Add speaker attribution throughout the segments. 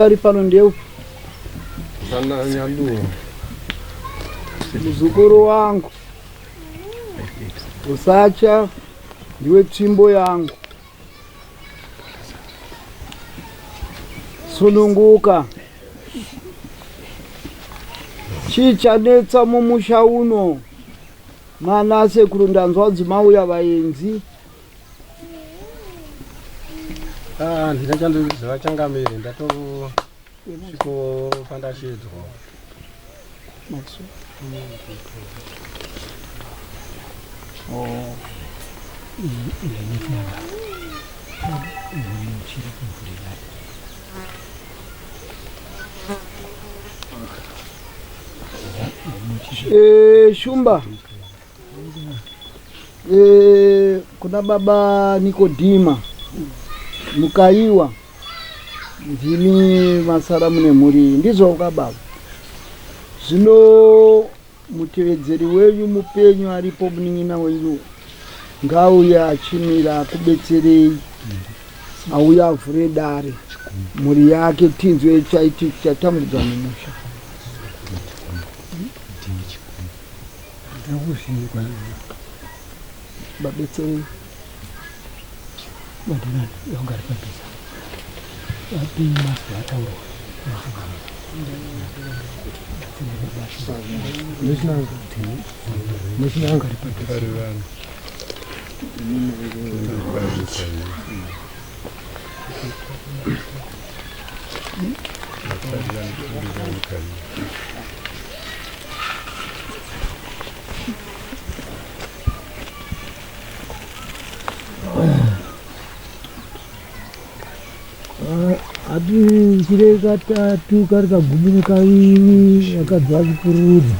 Speaker 1: Ari pano ndeupi? Muzukuru wangu. Usatya, ndiwe tsvimbo yangu. Sununguka. Chii chanetsa mumusha uno? Mana sekuru ndanzwa dzimauya vaenzi.
Speaker 2: Ah, ndina chandoziva changamire ndatosviko pandashidzwa.
Speaker 1: Oh. Eh, Shumba eh, kuna baba Nikodhima Mukaiwa ndimi masara mune mhuri ndizvo ka baba zvino mutevedzeri wenyu mupenyu aripo munin'ina wenyu ngauye achimira akubetserei auye avhure dare mhuri yake tinzwe chaiti chatambudza mumusha babetserei
Speaker 3: Ati katatu kari kagumi nekaviri vakadzi vachipururudza.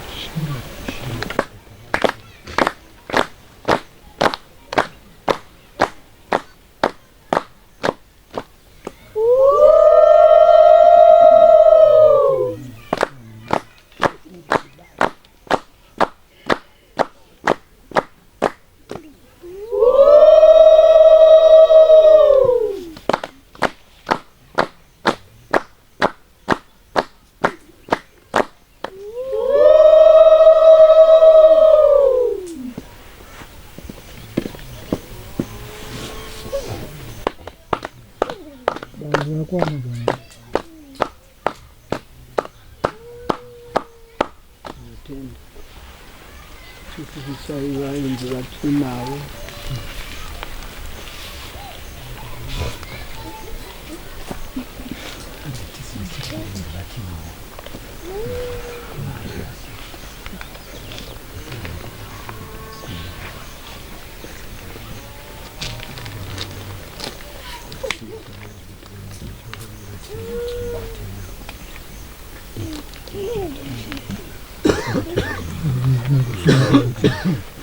Speaker 1: Chifupisai vaenzi vatinavo.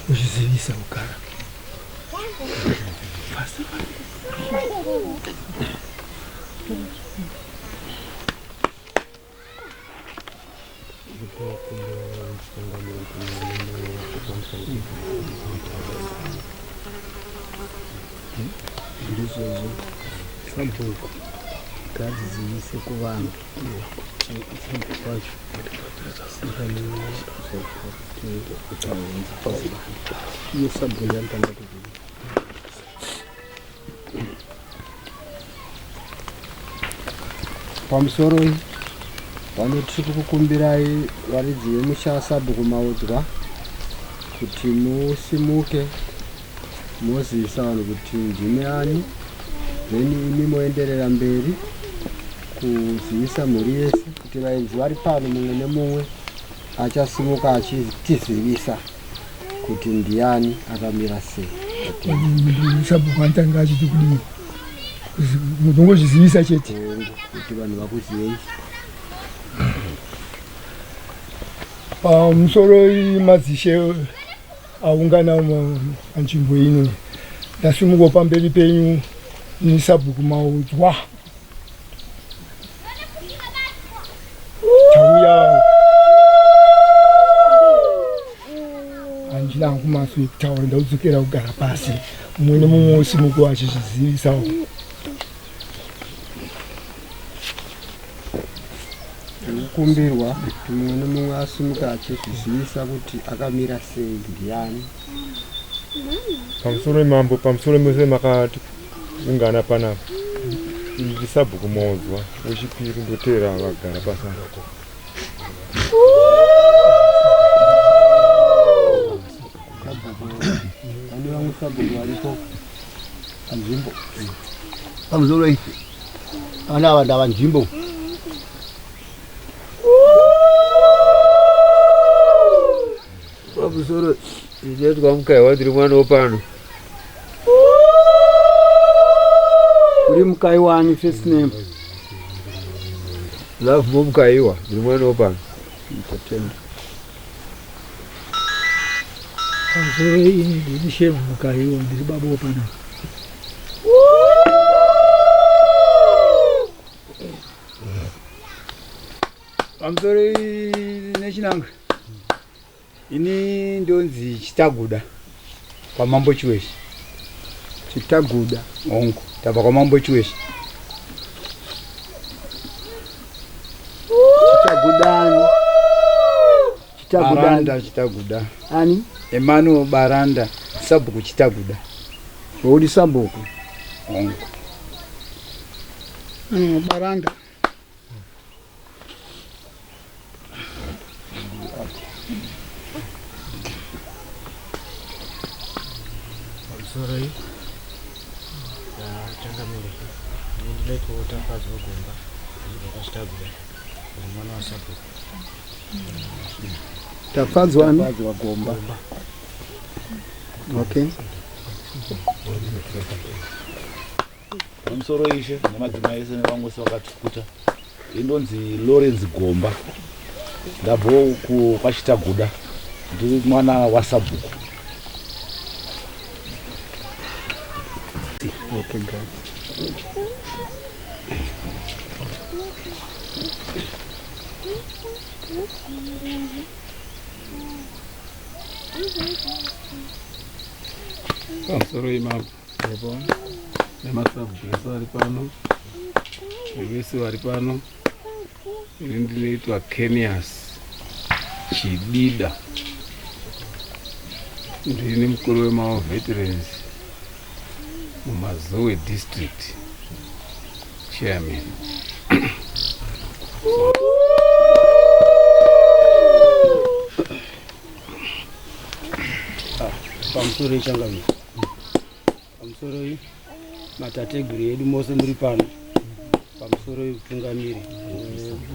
Speaker 3: Uzvizivisa kugara
Speaker 1: Ndizvozvo sabhuku ngadzizivise kuvanhu sabhuku wacho iye sabhuku ndianotanga kuzivisa.
Speaker 2: Pamusoro pano tiri kukukumbirai varidzi vemusha sabhuku Maudzwa kuti musimuke mozivisa vanhu kuti ndimi ani then imi moenderera mberi kuzivisa mhuri yese kuti vaenzi vari pano mumwe nemumwe achasimuka achitizivisa kuti ndiani akamira sei.
Speaker 3: Sabhuku anotanga achiti kudii? Munongozvizivisa chete
Speaker 2: kuti vanhu vakuzivei.
Speaker 3: Pamusoro madzishe aungana panzvimbo ino, ndasimuka pamberi penyu ni sabhuku Maudzwa. Tauya handina hangu maso ekutaura, ndaudzokera kugara pasi, mumwe nemumwe osimuka achizvizivisawo.
Speaker 2: kukumbirwa kuti mumwe nemumwe asimuke achizvizivisa kuti akamira sei, ndiani.
Speaker 4: Pamusoro mambo, pamusoro mese makatiungana panapa. Ndi sabhuku Modzwa wechipiri, ndoteera vagara pasana.
Speaker 2: Sabhuku, pane vamwe sabhuku varipo panzvimbo.
Speaker 5: Pamusoro ipi vana ava ndava nzvimbo.
Speaker 6: Pamusoro ndinoitwa Mukaiwa, ndiri mwana wepano.
Speaker 1: Uri Mukaiwa ani, first name?
Speaker 6: Love Mukaiwa, ndiri mwana wepano.
Speaker 1: Tatenda.
Speaker 7: Pamusoro, ini ndini Shemu Mukaiwa, ndiri baba wopanapa.
Speaker 8: Pamusoro nechinangwa, ini ndonzi Chitaguda kwaMambo Chiweshi.
Speaker 1: Chitaguda?
Speaker 8: Hongu, tabva kwaMambo Chiweshi.
Speaker 1: Chitagudani? Chitagudani?
Speaker 8: Baranda Chitaguda.
Speaker 1: Ani?
Speaker 8: Emmanuel Baranda, sabhuku Chitaguda.
Speaker 1: Uri sabhuku?
Speaker 8: Hongu.
Speaker 3: Baranda.
Speaker 9: Pamusoroi changamire, ini ndinoitwa Tafadzwa Gomba, ndibva kwaChitaguda, ndiri mwana wasabhuku.
Speaker 1: Tafadzwa ani?
Speaker 2: Tafadzwa Gomba.
Speaker 1: Okay.
Speaker 10: Pamusoro ishe nemadzimai ese nevamwe vose vakatukuta, indonzi Lawrence Gomba, ndabvawo kwaChitaguda, ndiri mwana wasabhuku.
Speaker 1: Okay, guys.
Speaker 11: Pamusoro imambo nemasabhuku ese vari pano, nevese vari pano, ini ndinoitwa Kenias Chidida, ndini mukuru wemawar veterans muMazowe District, chairman.
Speaker 12: Pamusoro ichangamire, pamusoro matateguru edu mose muri pano, pamusoro utungamiri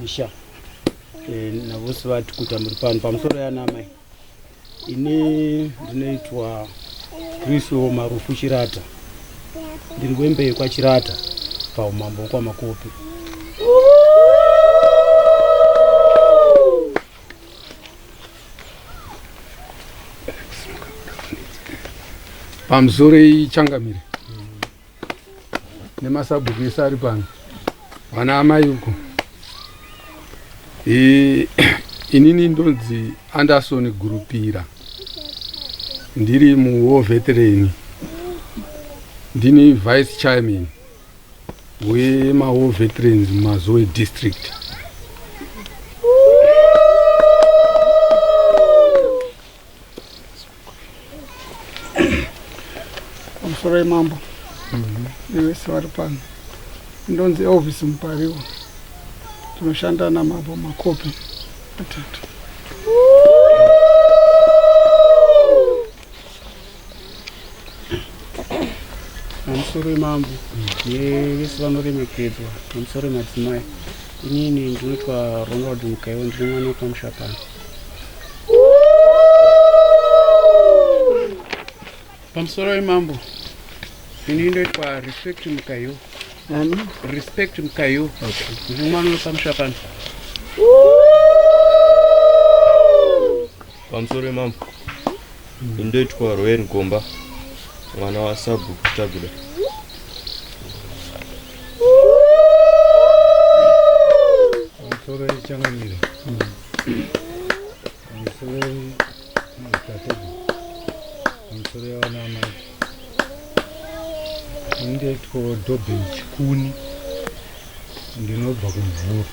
Speaker 12: misha navose vatikuta muri pano, pamusoro yanamai, ini ndinoitwa Kristo Marufu Chirata, ndiri wembei kwaChirata paumambo hwekwaMakope.
Speaker 11: Pamusoro ichangamire nemasabhuku ese ari pano, vana amai uko, inini ndonzi Anderson Gurupira, ndiri muwar veteran, ndini vice chairman wemawar veterans muMazowe District.
Speaker 3: Pamusoro yemambo nevese vari pano, ndonzi Elvis Mupariwa, tinoshanda namambo Makope atatu.
Speaker 12: Pamusoro yemambo nevese vanoremekedzwa, pamusoro yemadzimai, inini ndinoitwa Ronald Mukaiwa, ndiri mwana wepamusha pano.
Speaker 11: Pamusoro yemambo, ini ndoitwa Respect Mukayo.
Speaker 1: Ani?
Speaker 11: Respect Mukayo, ndiri mwana wepamusha pano.
Speaker 13: Pamusoro wemambo, indoitwa Roen Gomba, mwana wasabhuku Taguda.
Speaker 11: Pamusoro ichangamire, pamusoro madzitateguru, pamusoro yavana amai, indoitwa Dobhen Chikuni, ndinobva kuMvuru.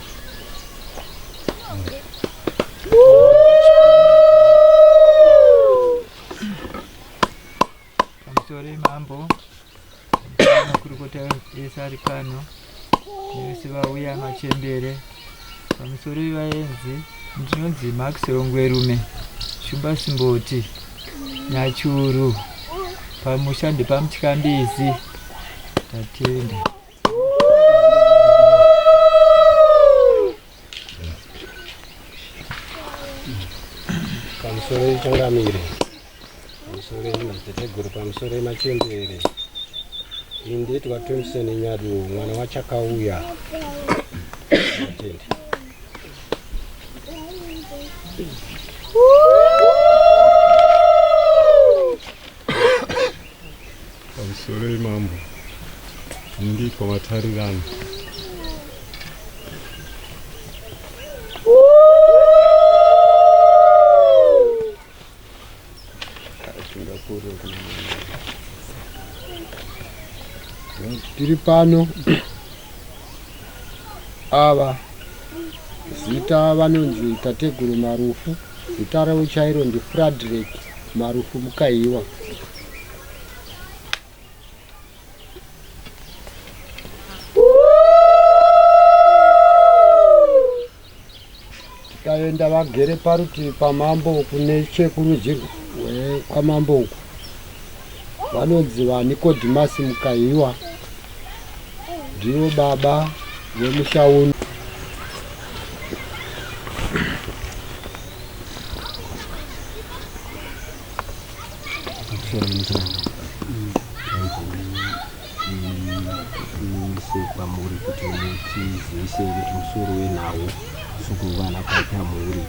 Speaker 14: vari pano nevese vauya machembere. Pamusoro vaenzi, ndinonzi Maxwell Ngwerume, Shumba Simboti, Nyachuru, pamusha ndepaMutyambizi. Tatenda.
Speaker 2: Pamusoro changamire, pamusoro madziteteguru, pamusoro machembere. Ini nditwa Thompson Nyaduwo, mwana waChakauya. Atende.
Speaker 4: Pamusoro imambo, nditwa Matarirano.
Speaker 2: Tiri pano ava zita vanonzi tateguru Marufu, zita ravo chairo ndiFrederick Marufu Mukaiwa. Tikaenda vagere parutivi pamambo kune chekurudyi kwamambo uku vanonzi vaNikodhimasi Mukaiwa, ndivo baba vemusha uno.
Speaker 15: Ise kwamuri kuti mutizivise kuti musoro wenhau sokuvana kwaita mhuri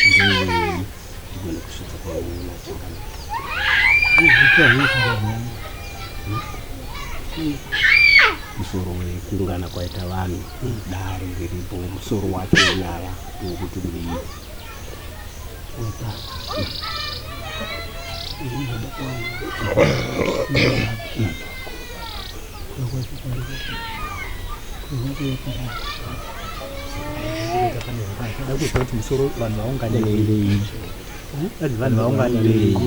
Speaker 15: ndewei, ndigone kusvitsa kwauna changamire. Musoro wekuungana kwaita vanhu, dare riripo, musoro wacho wenyaya ndokuti kudii?
Speaker 8: Da kuziva kuti musoro vanhu vaunganirei, vanhu vaunganirei.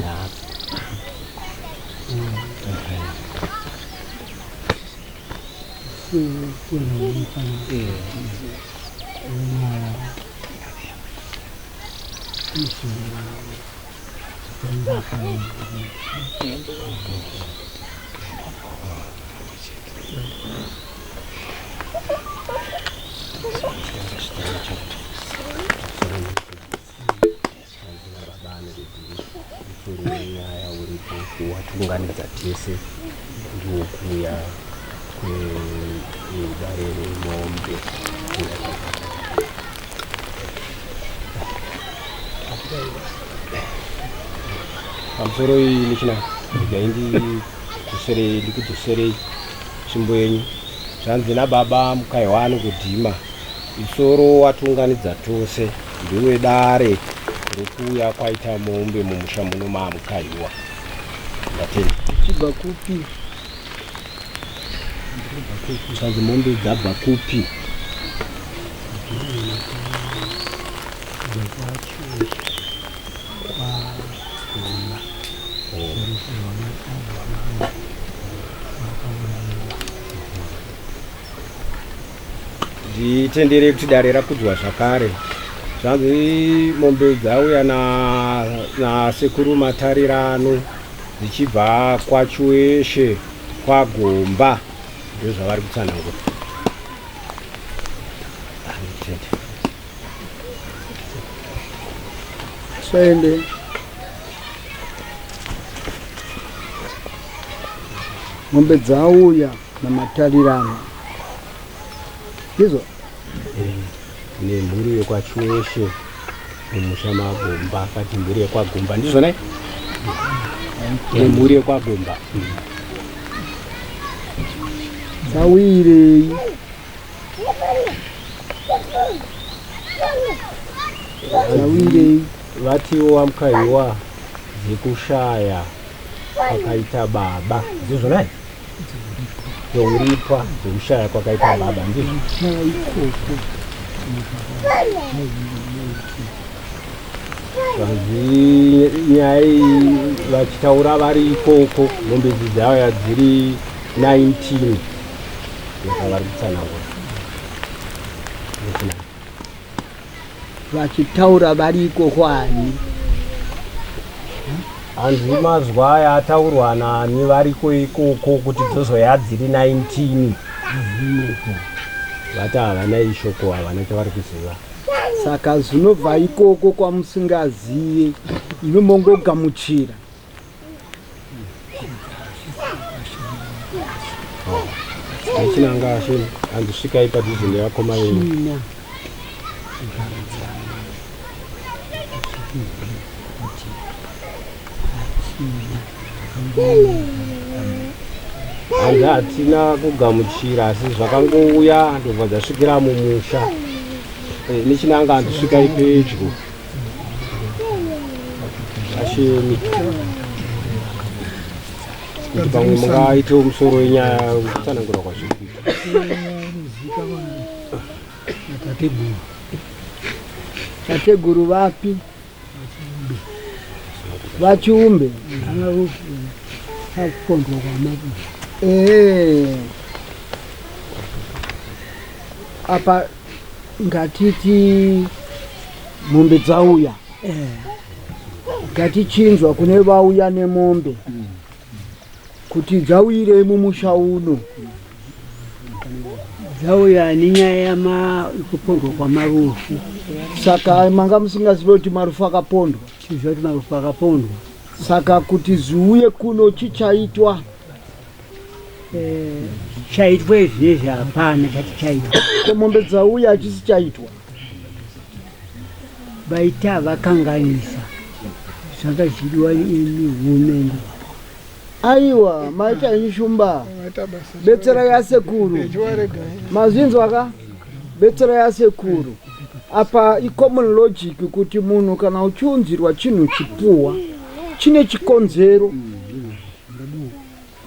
Speaker 15: Musoro wenyaya uripo kuwatiunganidza tese ndiokuya kwedare remombe. Pamusoro iyi nechina regai ndidzoserei, ndikudzoserei tsvimbo yenyu. Zvanzi nababa Mukaiwa anokudhima isoro watiunganidza tose ndiwe dare rekuuya kwaita mombe mumusha muno maMukaiwa. Ndatenda.
Speaker 1: Uchibva kupi?
Speaker 15: Zvanzi mombe dzabva kupi? Nditendere kuti dare rakudzwa zvakare. Zvanzi mombe dzauya nasekuru Matarirano dzichibva kwaChiweshe kwaGomba, ndozvavari kutsanangura. Nditende.
Speaker 1: Saende. Mombe dzauya naMatarirano, ndizvo?
Speaker 15: Nemhuri yekwaChiweshe mumusha maGomba, kati mhuri yekwaGomba, ndizvona? Nemhuri yekwaGomba.
Speaker 1: Dzawirei? Dzawirei?
Speaker 15: Vatiwo vaMukaiwa dzekushaya kwakaita baba, ndizvona? Dzouripwa dzekushaya kwakaita baba, ndizvo?
Speaker 1: Ikoko.
Speaker 15: Vanzi nyaya iyi vachitaura vari ikoko, mombe idzi dzauya dziri 19. Vari kutsanangura.
Speaker 1: Vachitaura vari ikoko ani?
Speaker 15: Hanzi mazwa aya ataurwa nani variko ikoko kuti dzozoya dziri 19. Vati havana ishoko, havana chavari kuziva.
Speaker 1: Saka zvinobva ikoko kwamusingazive, imi mongogamuchira.
Speaker 15: Nechinanga ashe hanzi svikai padhuze nevakoma venyu. Hanzi hatina kugamuchira asi zvakangouya ndobva dzasvikira mumusha. Nechinanga hanzi svikai pedyo. Ashemi. Kuti pamwe mungaitewo musoro wenyaya kutsanangura kwazviri kuita.
Speaker 7: Tateguru.
Speaker 1: Tateguru vapi? VaChiumbe.
Speaker 7: Akupondwa kwamabuso.
Speaker 1: Ehe. Apa ngatiti mombe dzauya. Ngatichinzwa kune vauya nemombe kuti dzauyirei mumusha uno.
Speaker 7: Dzauya nenyaya yekupondwa kwamarufu.
Speaker 1: Saka manga musingazive kuti marufu akapondwa?
Speaker 7: Tiziva kuti marufu akapondwa.
Speaker 1: Saka kuti zviuye kuno chichaitwa?
Speaker 7: Chaitwa izvezvi hapana chati chaitwa.
Speaker 1: Ko mombe dzauya hachisi chaitwa?
Speaker 7: Vaita vakanganisa zvanga zvichidiwa nehurumende.
Speaker 1: Aiwa, maita henyu Shumba. Betsera yasekuru. Mazvinzwa ka? Betsera yasekuru. Apa icommon logic kuti munhu kana uchiunzirwa chinhu chipuwa chine chikonzero.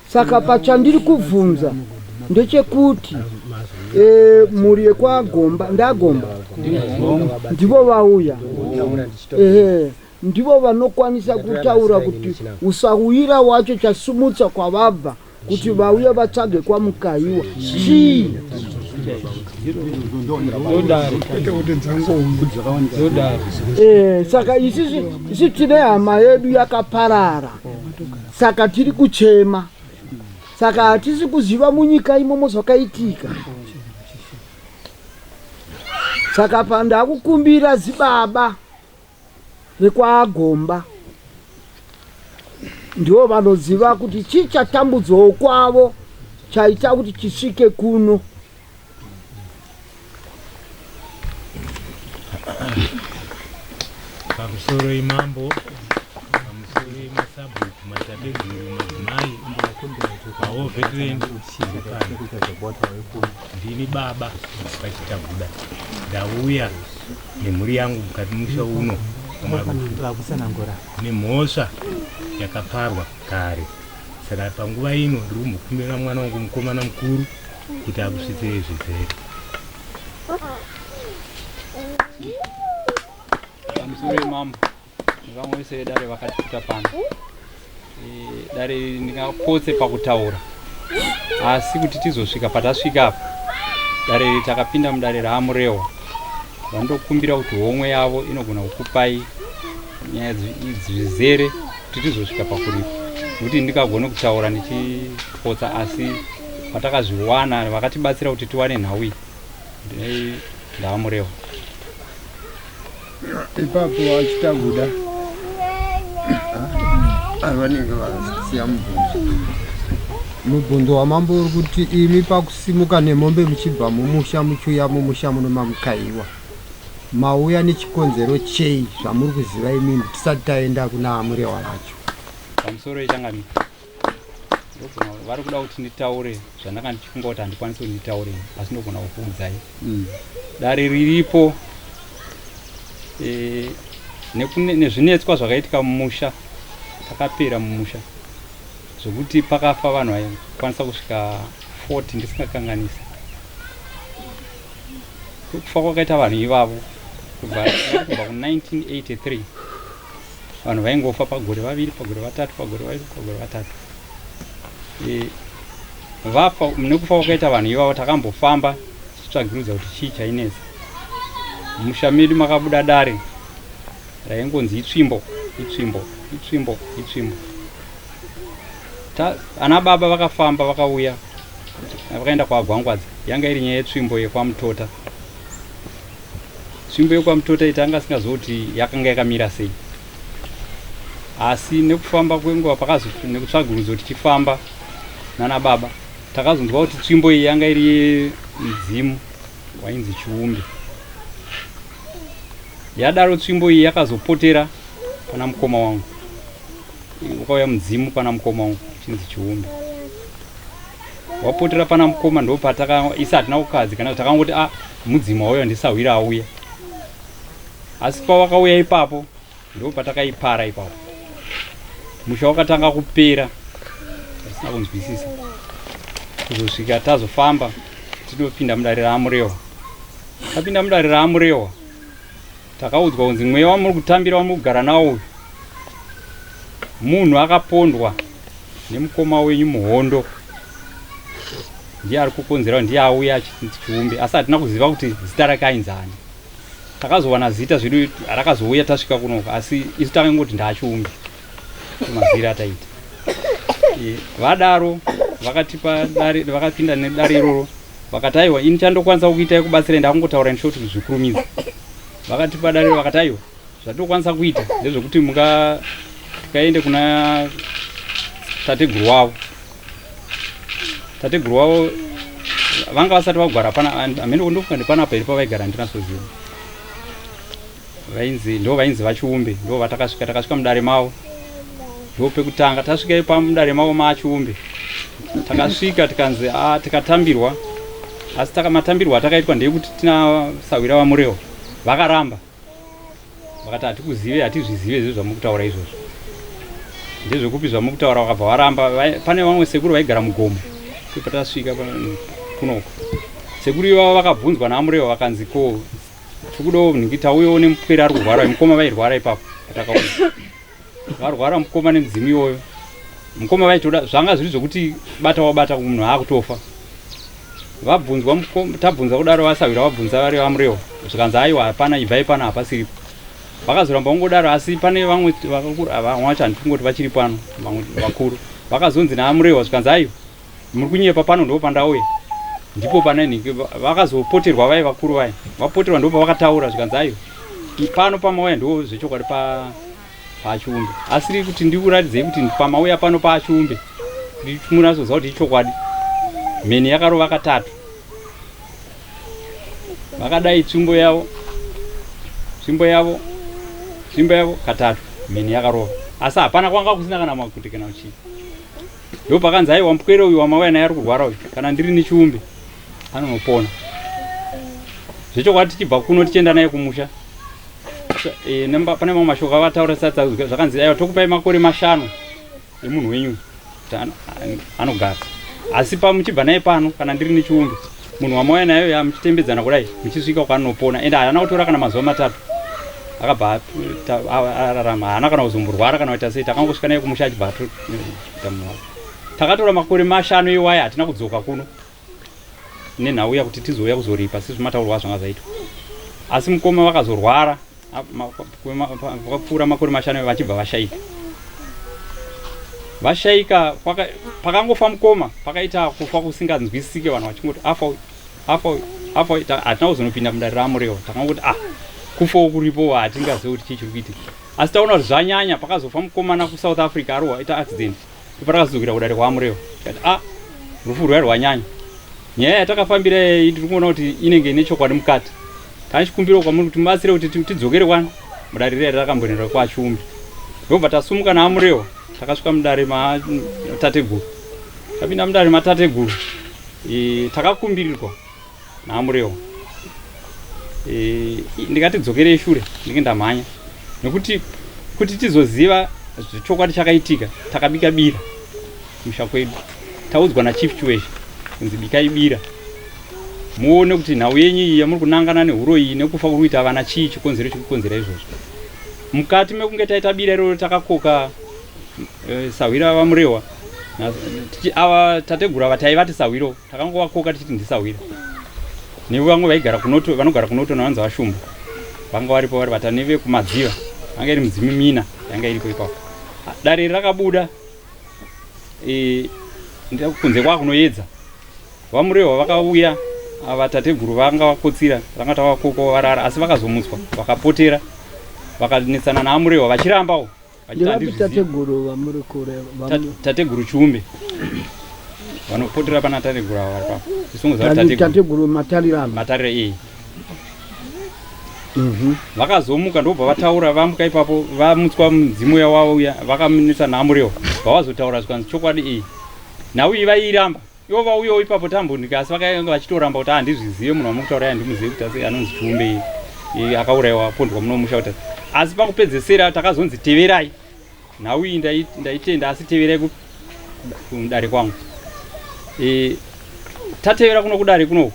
Speaker 1: Saka pachandiri kubvunza ndechekuti mhuri yekwaGomba, ndaGomba ndivo vauya. Ehe, ndivo vanokwanisa kutaura kuti usawira wacho chasumutsa kwavabva kuti vauye vatsvage kwaMukaiwa chii. Saka isi tine hama yedu yakaparara, saka tiri kuchema, saka hatisi kuziva munyika imomo zvakaitika. Saka pandakukumbira zibaba vekwaGomba ndivo vanoziva kuti chii chatambudzawo kwavo chaita kuti chisvike kuno.
Speaker 8: Pamusoro imambo, pamusoro imasabhuku, matateguru, madzimai, mawo veteran, ndini baba vaChitaguda. Ndauya nemhuri yangu mukati musha uno nemhosva yakaparwa kare. Saka panguva ino ndiri kumbokumbira mwana wangu mukomana mukuru kuti akusvitsirei zvizere.
Speaker 11: Pamusoro yemambo nevamwe vese vedare vakatikuta pano. Dare ndingapotse pakutaura, asi kuti tizosvika patasvika apa, dare iri takapinda mudare raaMurehwa, vandokumbira kuti homwe yavo inogona kukupai nyaya zvizere kuti tizosvika pakuripa, nekuti ndingagone kutaura ndichipotsa, asi patakazviwana vakatibatsira kuti tiwane nhau iyi ndaaMurehwa.
Speaker 2: Ipapo vachitaguda vanenge vasiya mubvunzo. Mubvunzo wamambo uri kuti imi pakusimuka nemombe muchibva mumusha muchiuya mumusha muno mamukaiwa, mauya nechikonzero chei zvamuri kuziva imimi tisati taenda kuna aMurehwa vacho?
Speaker 11: Pamusoro yechangamire, vari kuda kuti nditaure zvandanga ndichifunga kuti handikwanisi kuti nditaure, asi ndogona kukuudzai. Dare riripo nezvinetswa zvakaitika mumusha, takapera mumusha zvokuti pakafa vanhu vaikwanisa kusvika 40 ndisingakanganisi. Kufa kwakaita vanhu ivavo kubva ku1983, vanhu vaingofa pagore vaviri, pagore vatatu, pagore vaviri, pagore vatatu. Vafa nekufa kwakaita vanhu ivavo takambofamba tichitsvagirudza kuti chii chainetsa. Musha medu makabuda dare raingonzi itsvimbo, itsvimbo, itsvimbo, itsvimbo. Ta, ana baba vakafamba vakauya vakaenda kwaGwangwadza yanga iri nyaya yetsvimbo yekwaMutota. Tsvimbo yekwaMutota iyi tanga asingazivi kuti yakanga yakamira sei. Asi nekufamba kwenguva pakazo nekutsvagurudzo tichifamba nana baba takazonzwa kuti tsvimbo iyi yanga iri yemudzimu wainzi Chiumbi. Yadaro tsvimbo iyi yakazopotera pana mukoma wangu. Wakauya mudzimu pana mukoma wangu chinzi Chiumbi. Wapotera pana mukoma ndopataka isi hatina kukadzi kana takangoti a ah, mudzimu wauya ndisahwira auya. Asi pawakauya ipapo Ndipo patakaipara ipapo. Musha wakatanga kupera tisina kunzwisisa kuzosvika tazofamba tinopinda mudare raaMurewa. Tapinda mudare raaMurewa takaudzwa kunzi mweya wamuri kutambira wamuri kugara nawo uyu munhu akapondwa nemukoma wenyu muhondo ndiye ari kukonzera ndiye auya achinzi Chiumbi asi hatina kuziva kuti zita rake ainzi ani. Takazowana zita zvedu rakazouya tasvika kunoku asi isu takangoti ndaachiumbi mazira ataita. E, vadaro vakatipa dare vakapinda nedare iroro vakati aiwa ini chandokwanisa kukuitai kubatsirai ndakungotaura in short zvikurumidza. Vakatipa dare vakati aiwa zvatokwanisa kuita ndezvekuti muka tikaende kuna tateguru wavo tateguru wavo vanga vasati vagwara pana hameno ndofunga ndipanapa here pavaigara handinasoziva vainzi ndo vainzi vachiumbe ndo vatakasvika takasvika mudare mavo ndo pekutanga tasvika ipa mudare mavo maachiumbe takasvika tikanzi ah, tikatambirwa asi matambirwa atakaitwa ndeyekuti tina sahwira vamurewa vakaramba Vakati hatikuzive hatizvizive izvo zvamukutaura izvozvo. Ndezvekupi zvamukutaura vakabva varamba. Pane vamwe sekuru vaigara mugomo patasvika kunoko. Sekuru ivavo vakabvunzwa naAmurewa vakanzi ko tikudawo nhingi tauyawo nemupwere ari kurwara mukoma vairwara ipapo patakauya. Varwara mukoma nemudzimu iwoyo. Mukoma vaitoda zvanga zviri zvekuti bata wabata munhu aakutofa. Vabvunzwa tabvunza kudaro vasahwira vabvunza vari vaMurewa zvikanzi aiwa hapana ibvai pano hapasiripo. Vakazoramba vangodaro asi pane vamwe vakuru vamwe vacho handikungoti vachiri pano vamwe vakuru vakazonzi naAmurewa zvikanzi aiwa muri kunyepa pano ndipo pandauya ndipo pane nhingi vakazopoterwa vaye vakuru vaye vapoterwa ndipo pavakataura zvikanzi aiwa pano pamauya ndipo zvechokwadi pa paachiumbe asiri kuti ndikuratidzei kuti pamauya pano paachiumbe munazoziva kuti ichokwadi mheni yakarova katatu vakadai tsvimbo yavo tsvimbo yavo tsvimbo yavo katatu mheni yakarova asi hapana kwanga kusina kana makuti kana uchii ndopakanzi aiwa mupwere uyu wamauya naye ari kurwara uyu kana ndiri nechiumbe anonopona zvechokwadi tichibva kuno tichienda naye kumusha e, pane mamwe mashoko avataura sadza zvakanzi aiwa tokupai makore mashanu emunhu wenyu kuti anogara asi pamuchibva naye pano kana ndiri nechiumbi munhu wamauya nayo ya muchitembedzana kudai muchisvika kwaanopona ende haana kutora kana mazuva matatu akabva ararama haana kana kuzomborwara kana kuita sei takangosvika naye kumusha achibva atoita munhu wake takatora makore mashanu iwaya hatina kudzoka kuno nenhau yakuti tizouya kuzoripa sezvimataurwa zvanga zvaitwa asi mukoma vakazorwara vakapfuura makore mashanu vachibva vashaika vashaika pakangofa mukoma pakaita kufa kusinganzwisisike vanhu vachingoti afa uyu afa uyu afa uyu hatina kuzonopinda mudare ramurewa takangoti ah kufawo kuripo hatingazive kuti chii chiri kuitika asi taona kuti zvanyanya pakazofa mukomana kusouth africa arohwa ita accident Patakazokira kudare kwaMurewa tikati a ah, rufu rwuya rwanyanya. Nyaya yatakafambira iyi tiri kuona kuti inenge ine chokwadi mukati. Tane chikumbiro kwamuri kuti mubatsire kuti tidzokere kwani mudare riya ratakambonera kwaChiumbi. Ndobva tasumuka naMurewa takasvika mudare matateguru. Tapinda mudare matateguru e, takakumbirirwa naMurewa e, ndikati dzokerei shure ndinge ndamhanya nekuti kuti tizoziva zvechokwadi chakaitika takabika bira kumusha kwedu taudzwa nachief chiweshe kunzi bikai bira muone kuti nhau yenyu iyi yamuri kunangana nehuro iyi nekufa kuri kuita vana chii chikonzero chikukonzera izvozvo mukati mekunge taita bira iroro takakoka e, sahwira vamurewa Ava tateguru ava taivati sahwiro, takangovakoka tichiti ndisahwira. Nevamwe vaigara kunoto, vanogara kunoto navanzi vashumba vanga varipo vari vatani vekumadziva, vanga iri mudzimu mina yanga iripo ipapo. Dare rakabuda kunze kwakunoedza. VaMurehwa vakauya ava tateguru vanga vakotsira, vanga tavakoko varara, asi vakazomutswa vakapotera vakanetsana naAmurehwa vachirambawo.
Speaker 1: Ndevapi tateguru vamuri kureva?
Speaker 11: Tateguru Chiumbe vanopotera pana tateguru ava vari papo. Isunguza kuti
Speaker 1: tateguru Matarira.
Speaker 11: Matarira iyi. Vakazomuka ndobva vataura, vamuka ipapo vamutswa mudzimu uya wauya vakamunetsa naAmurehwa, vavazotaura zvikanzi chokwadi iyi nhau iyi vairamba. Ivo vauyawo ipapo tambundika, asi vakanga vachitoramba kuti handizvizive munhu wamukutaura handimuzive kuti asi anonzi Chiumbe iyi akaurayiwa apondwa muno musha kuti. Asi pakupedzesera takazonzi teverai nhau iyi, ndaitenda asi teverai kudare kwangu. Tatevera kuno kudare kuno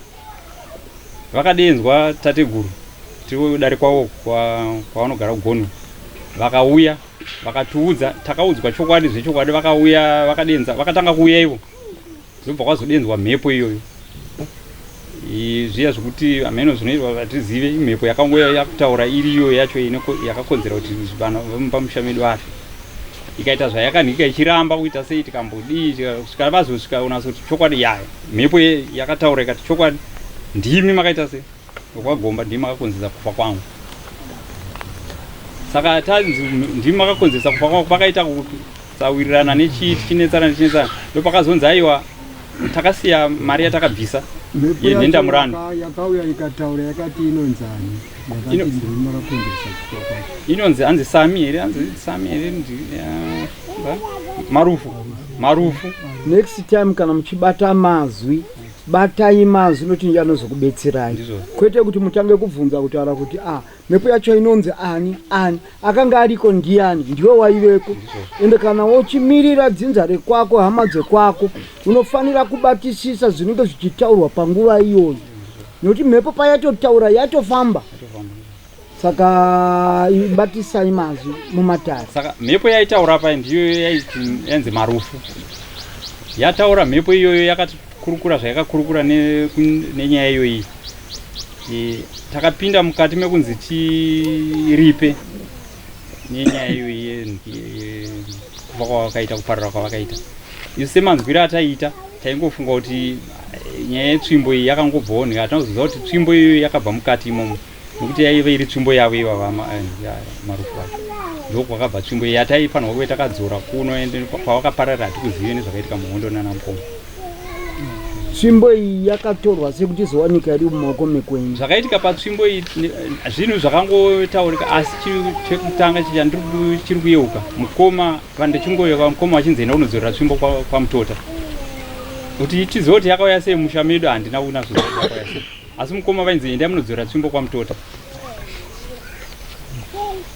Speaker 11: vakadenzwa tateguru tiri dare kwavo kwavanogara kuGonwe, vakauya vakatiudza, takaudzwa chokwadi zvechokwadi. Vakauya vakadenza, vakatanga kuuya ivo, zobva kwazodenzwa mhepo iyoyo zviya zvekuti hameno zvinoitwa vatizive. Mhepo yakangoya yakutaura iriyo yacho yakakonzera kuti vanhu vemupamusha medu vafe, ikaita zvayakanhika ichiramba kuita sei, tikambodii kusvika vazosvika unasa kuti chokwadi yaya mhepo yakataura ikati chokwadi ndimi makaita sei kwagomba, ndimi makakonzesa kufa kwangu. Saka tanzi ndimi makakonzesa kufa kwangu, pakaita kusawirirana nechii, tichinetsana tichinetsana, ndopakazonzi aiwa takasiya mari yatakabvisa yenhendamurando.
Speaker 2: Yakauya ikataura yakati inonzani? Yakati ndimi makakonzesa kufa kwacho.
Speaker 11: Inonzi hanzi Sami here, hanzi Sami here, Marufu, Marufu.
Speaker 1: Next time kana muchibata mazwi, batai mazwi nokuti anozokubetserai, kwete kuti mutange kubvunza kutaura kuti a mhepo yacho inonzi ani ani, akanga ariko ndiani, ndiwe waiveko. Ende kana uchimirira dzinza rekwako, hama dzekwako, unofanira kubatisisa zvinenge zvichitaurwa panguva iyoyo, nokuti mhepo payatotaura yatofamba. Saka batisai mazwi mumatare.
Speaker 11: Saka mhepo yaitaura pai ndiyo yaiti yanzi Marufu. Yataura mhepo iyoyo yakatikurukura zvayakakurukura nenyaya iyoyi. Takapinda mukati mekunzi tiripe nenyaya iyoyi kufa kwavakaita, kuparara kwavakaita. Isu semanzwiro ataiita taingofunga kuti nyaya yetsvimbo iyi yakangobvawo, hatina kuzoziva kuti tsvimbo iyoyo yakabva mukati imomo, nekuti yaiva iri tsvimbo yavo ivava Marufu vacho. Ndokwakabva tsvimbo iyi yataifanirwa kuve takadzora kuno, ende pavakaparara hatikuzive nezvakaitika muhondo nana mukoma.
Speaker 1: Tsvimbo iyi yakatorwa sekuti izowanika iri mumaoko mekwenyu?
Speaker 11: Zvakaitika patsvimbo iyi zvinhu zvakangotaurika, asi chekutanga chiri kuyeuka mukoma, vandichingoyeuka mukoma vachinzi enda kunodzorera tsvimbo kwaMutota. Kuti tizive kuti yakauya sei musha medu handina kunatsoziva kuti yakauya sei, asi mukoma vainzi endai munodzorera tsvimbo kwaMutota.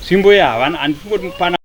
Speaker 11: Tsvimbo iyi havana, handifungoti pana.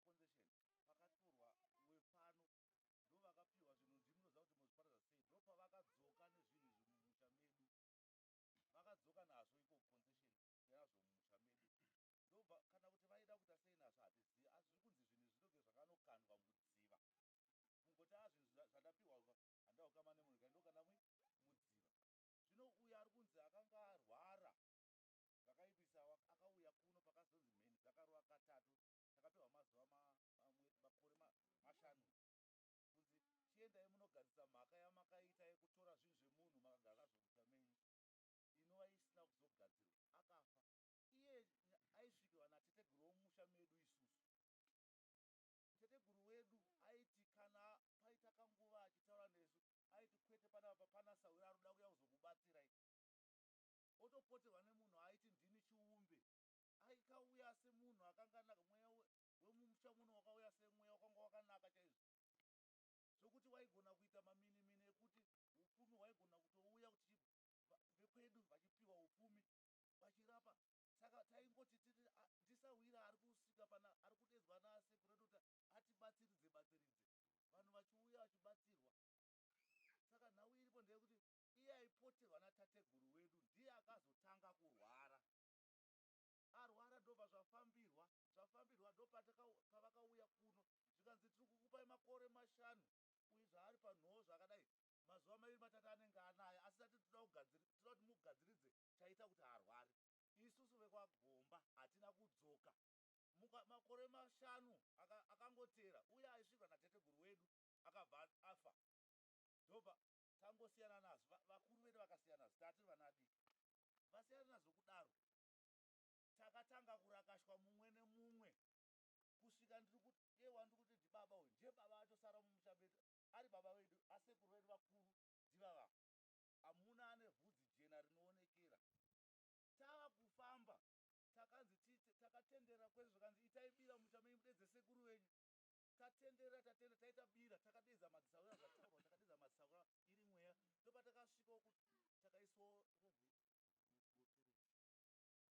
Speaker 10: kuconcession pakatorwa wepano ndovakapiwa zvinhu ndimi munoziva kuti muzviparadza sei ndopavakadzoka nezvinhu izvi mumusha medu vakadzoka nazvo iko kuconcession kuuya nazvo mumusha medu ndobva kana kuti vaida kuita sei nazvo hatizivi asi zviri kunzi zvinhu izvi ndobve zvakanokandwa mudziva kungoti a zvinhu zvandapiwa handina kukama nemunhu kai ndokanda mudziva zvino uyo ari kunzi akanga arwara zvakaipisa akauya kuno pakazonzi mheni dzakarova katatu takapiwa mazuva makore mashanu kunzi chiendai munogadzirisa mhaka yamakaita yekutora zvinhu zvemunhu makagara nazvo musha menyu inova isina kuzogadzirwa akafa iye aisvikirwa nateteguru womumusha medu isusu Teteguru wedu aiti kana paita kanguva achitaura nesu aiti kwete panapa pana sahwira arikuda kuuya kuzokubatsirai. Otopoterwa nemunhu aiti ndini Chiumbe. Aikauya semunhu akanga anaka mweya wemumusha muno wakauya semweya wakanga wakanaka chaizvo. Zvokuti waigona kuita maminimini ekuti upfumi hwaigona kutouya kuti vekwedu vachipiwa upfumi vachirapa saka taingoti tiri ndisahwira ari kusvika pana ari kudedzwa nasekuru edu kuti atibatsiridze batsiridze vanhu vachiuya vachibatsirwa saka nhau iripo ndeyekuti iye aipoterwa natateguru wedu ndiye akazotanga kurwara arwara ndobva zvafambirwa zvafambirwa ndopavakauya kuno zvikanzi tiri kukupai makore mashanu uyu zvaari panhoo zvakadai mazuva maviri matatu anenge anayo asi tati toda kuti mugadziridze chaita kuti arware Isusu vekwaGomba hatina kudzoka. Muka, makore mashanu aka, akangoteera, uye aisvikwa nateteguru wedu akabva afa. Ndobva tangosiyana nazvo. Va, vakuru vedu vakasiyana nazvo, tatiri vana vadiki. Vasiyana nazvo kudaro, takatanga kurakashwa mumwe nemumwe kusvika ndiri kuti iye wandiri kuti ndibaba uyu ndiye baba atosara mumusha medu ari baba vedu asekuru vedu vakuru ndivava hamuna ane vhudzi jena rinoonekera Tava kufamba takanzi tiite takatenderera kwese zvikanzi itai bira mumusha menyu mudedze sekuru venyu. Tatenderera tatenda taita bira takadeedza madzisahwira zvataurwa takadeedza madzisahwira iri mweya ndopatakasvikawo takaiswawo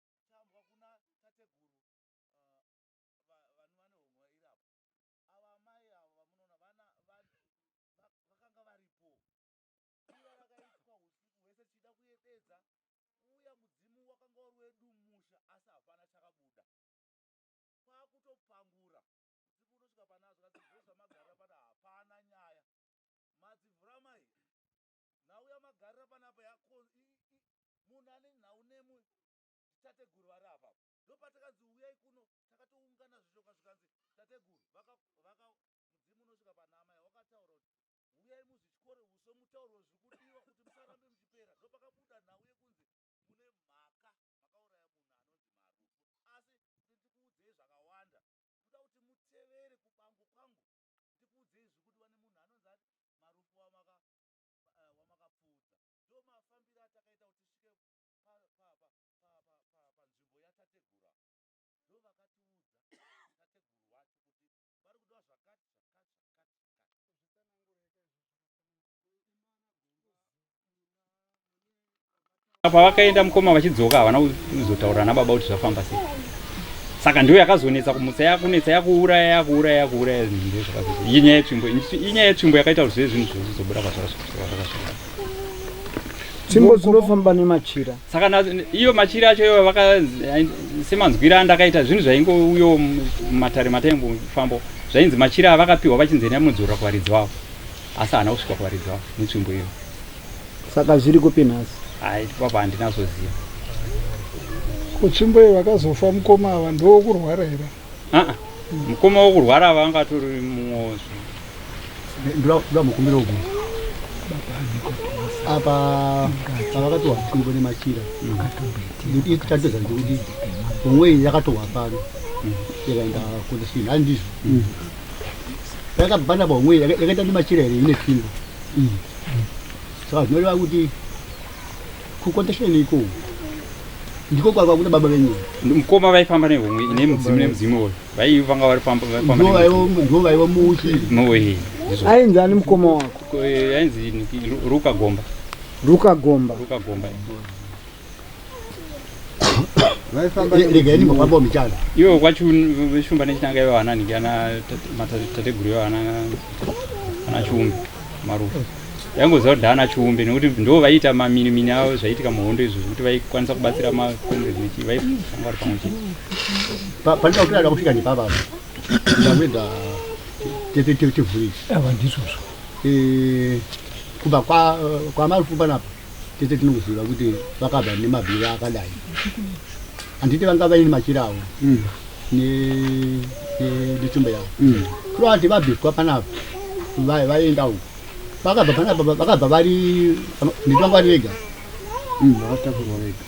Speaker 10: tambwa kuna tateguru uh, vanhu vane homwe iri apo ava amai avo vamunoona vana vakanga varipo Bira rakaitwa husiku hwese tichida kuyededza uya mudzimu wakanga uri wedu mumusha asi hapana chakabuda. Kwakutopangura mudzimu unosvika pana zvikanzi zvose zvamagarira pana hapana nyaya. Madzivhuramai nhau yamagarira panapa munhu ane nhau nemu nditateguru vari apa ndopatakanzi uyai kuno takatoungana zvishoka zvikanzi tateguru vaka vaka mudzimu unosvika pana amai wakataura kuti Huyai muzvityore uso mutaurwe zviri kudiwa kuti musarambe muchipera. Ndopakabuda nhau yekunzi mune mhaka makauraya munhu anonzi Marufu. Asi kuti ndikuudzei zvakawanda ndoda kuti mutevere kubango kwangu ndikuudzei zviri kudiwa nemunhu anonzi ani Marufu wamaka eh, wamakapfuudza. Ndomafambiro atakaita kuti tisvike panzvimbo pa, pa, pa, pa, pa, pa yatategura. Ndovakatiudza tateguru wacho kuti pari kudiwa zvakati zvakati zvakati zvakati.
Speaker 11: Pavakaenda mukoma vachidzoka havana kuzotaura nababa kuti zvafamba sei. Saka ndiyo yakazonetsa kumutsa yakunetsa yakuuraya yakuuraya yakuuraya ndo zvakazoita. Iyi nyaya yetsvimbo inyaya yetsvimbo yakaita kuti zve zvinhu zvizobuda kwazvakasvika.
Speaker 1: Tsvimbo dzinofamba nemachira.
Speaker 11: Saka iyo machira acho ivo vaka semanzwira andakaita zvinhu zvaingouyo mumatare mataimbofambo zvainzi machira avakapiwa vachinzi endai munodzorera kuvaridzi vavo asi haana kusvika kuvaridzi vavo netsvimbo iyo.
Speaker 1: Saka zviri kupi nhasi?
Speaker 11: Hai papa handinazoziva.
Speaker 3: Ko tsvimbo iyo vakazofa mukoma ava ndowokurwara here?
Speaker 11: Aa mukoma wokurwara ava anga atori mumwe
Speaker 5: ndoda mukumbira uku apa pavakatohwa tsvimbo nemachira ichatodza ndekuti homwe iyi yakatohwa pano yakaenda kundisvina handizvo yakabva napa homwe iyi yakaita nemachira here ine tsvimbo saka zvinoreva kuti kukontesheni iko ndiko kwava kuna baba venyu
Speaker 11: mukoma vaifamba nehomwe ine mudzimu nemudzimu uyu vaivanga vari famba
Speaker 5: ndivo vaiva muuchi
Speaker 1: ainzi ani mukoma wako
Speaker 11: eh, ainzi ruka gomba
Speaker 1: ruka gomba
Speaker 11: ruka gomba
Speaker 2: Vaifamba
Speaker 5: Regai ndimbofambawo michana.
Speaker 11: Ivo kwaChumba nechinanga ivo vana nhingi ana matateguru ivo ana ana Chiumbe Marufu. Ndaingoziva kuti ndaana Chiumbe nekuti ndo vaiita maminimini avo zvaiitika muhondo izvo zvekuti vaikwanisa kubatsira macomrades nechi vaifanga vari pamwe chete.
Speaker 5: Pandinoda kuti ada kusvika nepapa apa. Ndamwedza tete tivhurike.
Speaker 7: Ava ndizvozvo.
Speaker 5: Eh, kubva kwa kwaMarufu panapa tese tinokuziva kuti vakabva nemabhiva akadai. Handiti vanga vaine machira avo netsvimbo yavo. Kureva kuti vabviswa panapa vaenda uko. Vakabva panapa vakabva vari nditi vanga vari vega.
Speaker 2: Vakatakurwa vega.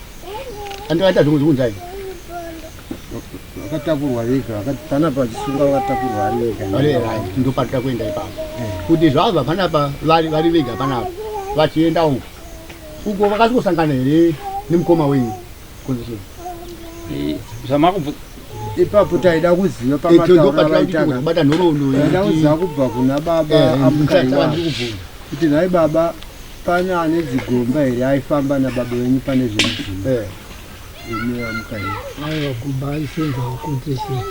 Speaker 5: Handiti vaita zvimwe zvekunzai.
Speaker 2: Vakatakurwa vega, vakati panapa vachisunga vakatakurwa vari vega.
Speaker 5: Vari right, ndopatira kuenda ipapo. Kuti zvabva panapa vari vari vega panapa vachienda uko. Uko vakazosangana here nemukoma wenyu? Concession.
Speaker 11: Zvamakubvu
Speaker 2: Ipapo taida kuziva
Speaker 5: Eh,
Speaker 2: pamataura
Speaker 5: ndopatira kuti
Speaker 2: vaitaka.
Speaker 5: kubata nhoroondo
Speaker 2: Taida
Speaker 5: yekuti-
Speaker 2: kuziva kubva kuna baba
Speaker 5: Eh,
Speaker 2: aMukaiwa.
Speaker 5: ndiri kubvunza.
Speaker 2: Kuti nhai baba pane ane dzigomba here aifamba nababa venyu pane zvemidzimu? Imi vaMukaiwa.
Speaker 7: Aiwa gomba aisenza kuconcession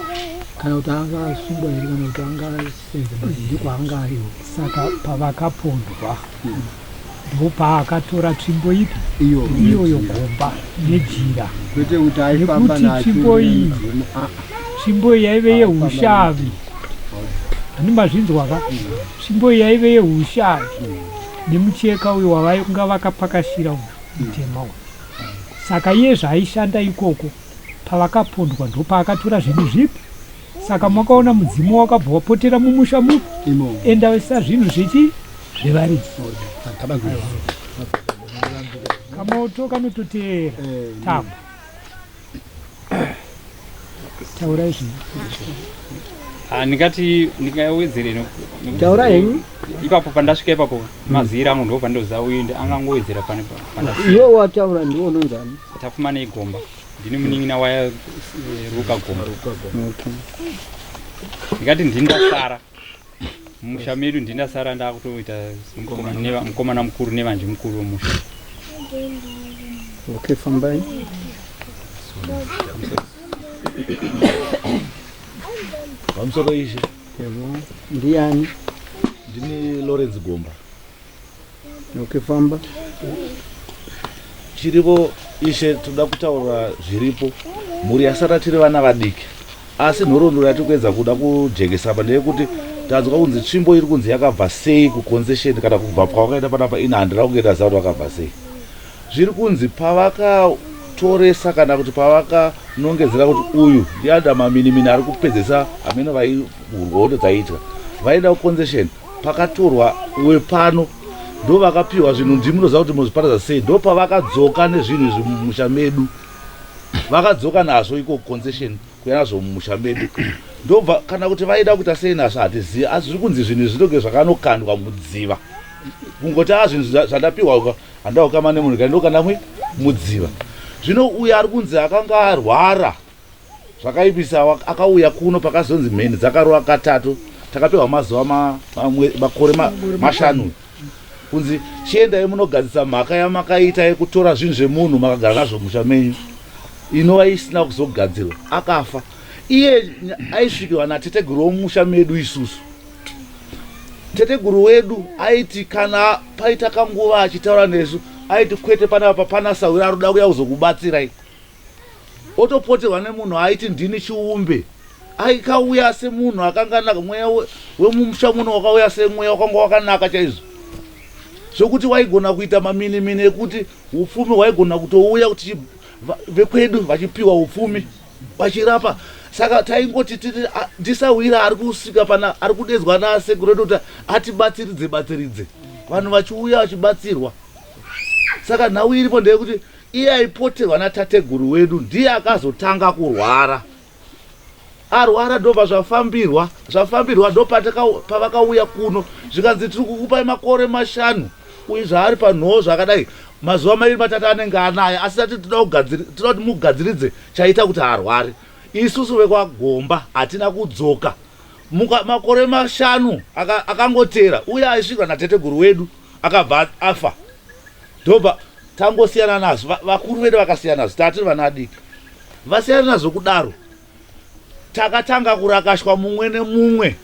Speaker 7: kana kuti anga asungwa here kana kuti anga asenza but ndiko anga ariwo. Saka pavakapondwa ndopaakatora tsvimbo ipi
Speaker 2: Iyo.
Speaker 7: iyoyo gomba nejira
Speaker 2: Kwete kuti aifamba
Speaker 7: nekuti
Speaker 2: nacho
Speaker 7: tsvimbo iyi
Speaker 2: nemidzimu. Ah, ah.
Speaker 7: tsvimbo iyi yaive yeushavi handi mazvinzwa ka tsvimbo iyi yaive yeushavi nemucheka uyu wavainga vakapakashira uyu mutema uyu saka iye zvaaishanda ikoko pavakapondwa ndopaakatora zvinhu zvipi saka makaona mudzimu wakabva wapotera mumusha mupi endaisa zvinhu zvechi zvevaridzi kamoto kanototeera tambo taurai zvinhu
Speaker 11: Ah, ndingati ndingawedzere
Speaker 1: Taura henyu.
Speaker 11: Ipapo pandasvika ipapo mazira angu ndo pandoziva uyu angangowedzera pane pandasvika.
Speaker 1: Iwe wataura ndiwe unonzani?
Speaker 11: Tafuma neigomba. Ndini munin'ina waya Ruka Gomba.
Speaker 1: Okay.
Speaker 11: Ndingati ndini ndasara. Mumusha medu ndini ndasara ndakutoita mukomana mukuru nevanje mukuru wemusha.
Speaker 1: Okay, fambai.
Speaker 10: Pamusoro ishe.
Speaker 1: Yebo. Ndiani?
Speaker 10: Ndini Lawrence Gomba.
Speaker 1: Okay, famba.
Speaker 10: Chiripo ishe toda kutaura zviripo. Mhuri yasara tiri vana vadiki. Asi nhoroondo yatiri kuedza kuda kujekesa apa ndeyekuti tanzwa kunzi tsvimbo iri kunzi yakabva sei kuconcession kana kubva kwavakaita panapa ini handina kunge ndaziva kuti vakabva sei. Zviri kunzi pavakatoresa kana kuti pavakanongedzera kuti uyu ndiAdam Maminimini ari kupedzesa hameno vairwa hondo dzaiitwa vaida kuconcession pakatorwa wepano ndo vakapiwa zvinhu ndimi munoziva kuti muzviparadza sei ndo pavakadzoka nezvinhu izvi mumusha medu vakadzoka nazvo iko concession kuya nazvo mumusha medu ndobva kana kuti vaida kuita sei nazvo hatizivi asi zviri kunzi zvinhu izvi zvinonge zvakanokandwa mudziva kungoti a zvinhu zvandapiwa handaukama nemunhu kai ndokanda mui mudziva zvino uyo ari kunzi akanga arwara zvakaipisa akauya kuno pakazonzi mheni dzakarova katatu takapiwa mazuva makore mashanu kunzi chiendai munogadzisa mhaka yamakaita yekutora zvinhu zvemunhu makagara nazvo musha menyu inova isina kuzogadzirwa akafa iye aisvikirwa nateteguru womusha medu isusu teteguru wedu aiti kana paita kanguva achitaura nesu aiti kwete panapa pana sahwira ari kuda kuya kuzokubatsirai otopoterwa nemunhu aiti ndini chiumbe aikauya semunhu akanga anaka mweya wemumusha muno wakauya semweya wakanga wakanaka chaizvo zvokuti waigona kuita maminimini ekuti upfumi hwaigona kutouya kuti vekwedu vachipiwa upfumi vachirapa saka taingoti titi ndisahwira ari kusvika pana ari kudedzwa nasekuru edu kuti atibatsiridze batsiridze vanhu vachiuya vachibatsirwa saka nhau iripo ndeyekuti iye aipoterwa natateguru wedu ndiye akazotanga kurwara arwara ndobva zvafambirwa zvafambirwa ndopavakauya kuno zvikanzi tiri kukupai makore mashanu uyu zvaari panhoo zvakadai mazuva mairi matatu anenge anayo asi tati toda kuti mugadziridze chaita kuti arware isusu vekwagomba hatina kudzoka makore mashanu akangotera uye aisvikwa nateteguru wedu akabva afa ndobva tangosiyana nazvo vakuru vedu vakasiyana nazvo tatiri vana adiki Vasiyana nazvo kudaro, takatanga kurakashwa mumwe nemumwe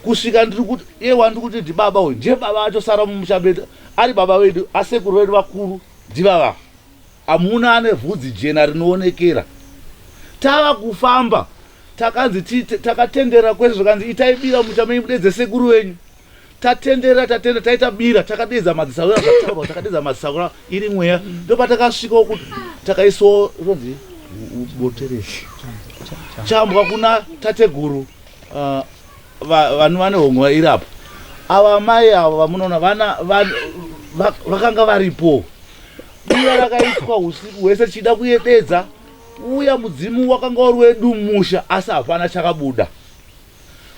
Speaker 10: kusvika ndiri kuti iye wandiri kuti ndibaba uyu ndiye baba atosara mumusha medu ari baba vedu asekuru vedu vakuru ndivava hamuna ane vhudzi jena rinoonekera tava kufamba takanzi takatendera kwese zvakanzi itai bira mumusha menyu mudedze sekuru venyu Tatendera tatenda taita bira takadeedza madzisahwira zvataurwa takadeedza madzisahwira iri mweya ndopatakasvikawo kuti takaiswawo ronzi botereshi chambwa kuna tateguru ah, vanhu vane homwe iri apo ava mai ava vamunoona vana vakanga varipo bira rakaitwa usiku hwese tichida kuyededza uya mudzimu wakanga uri wedu musha asi hapana chakabuda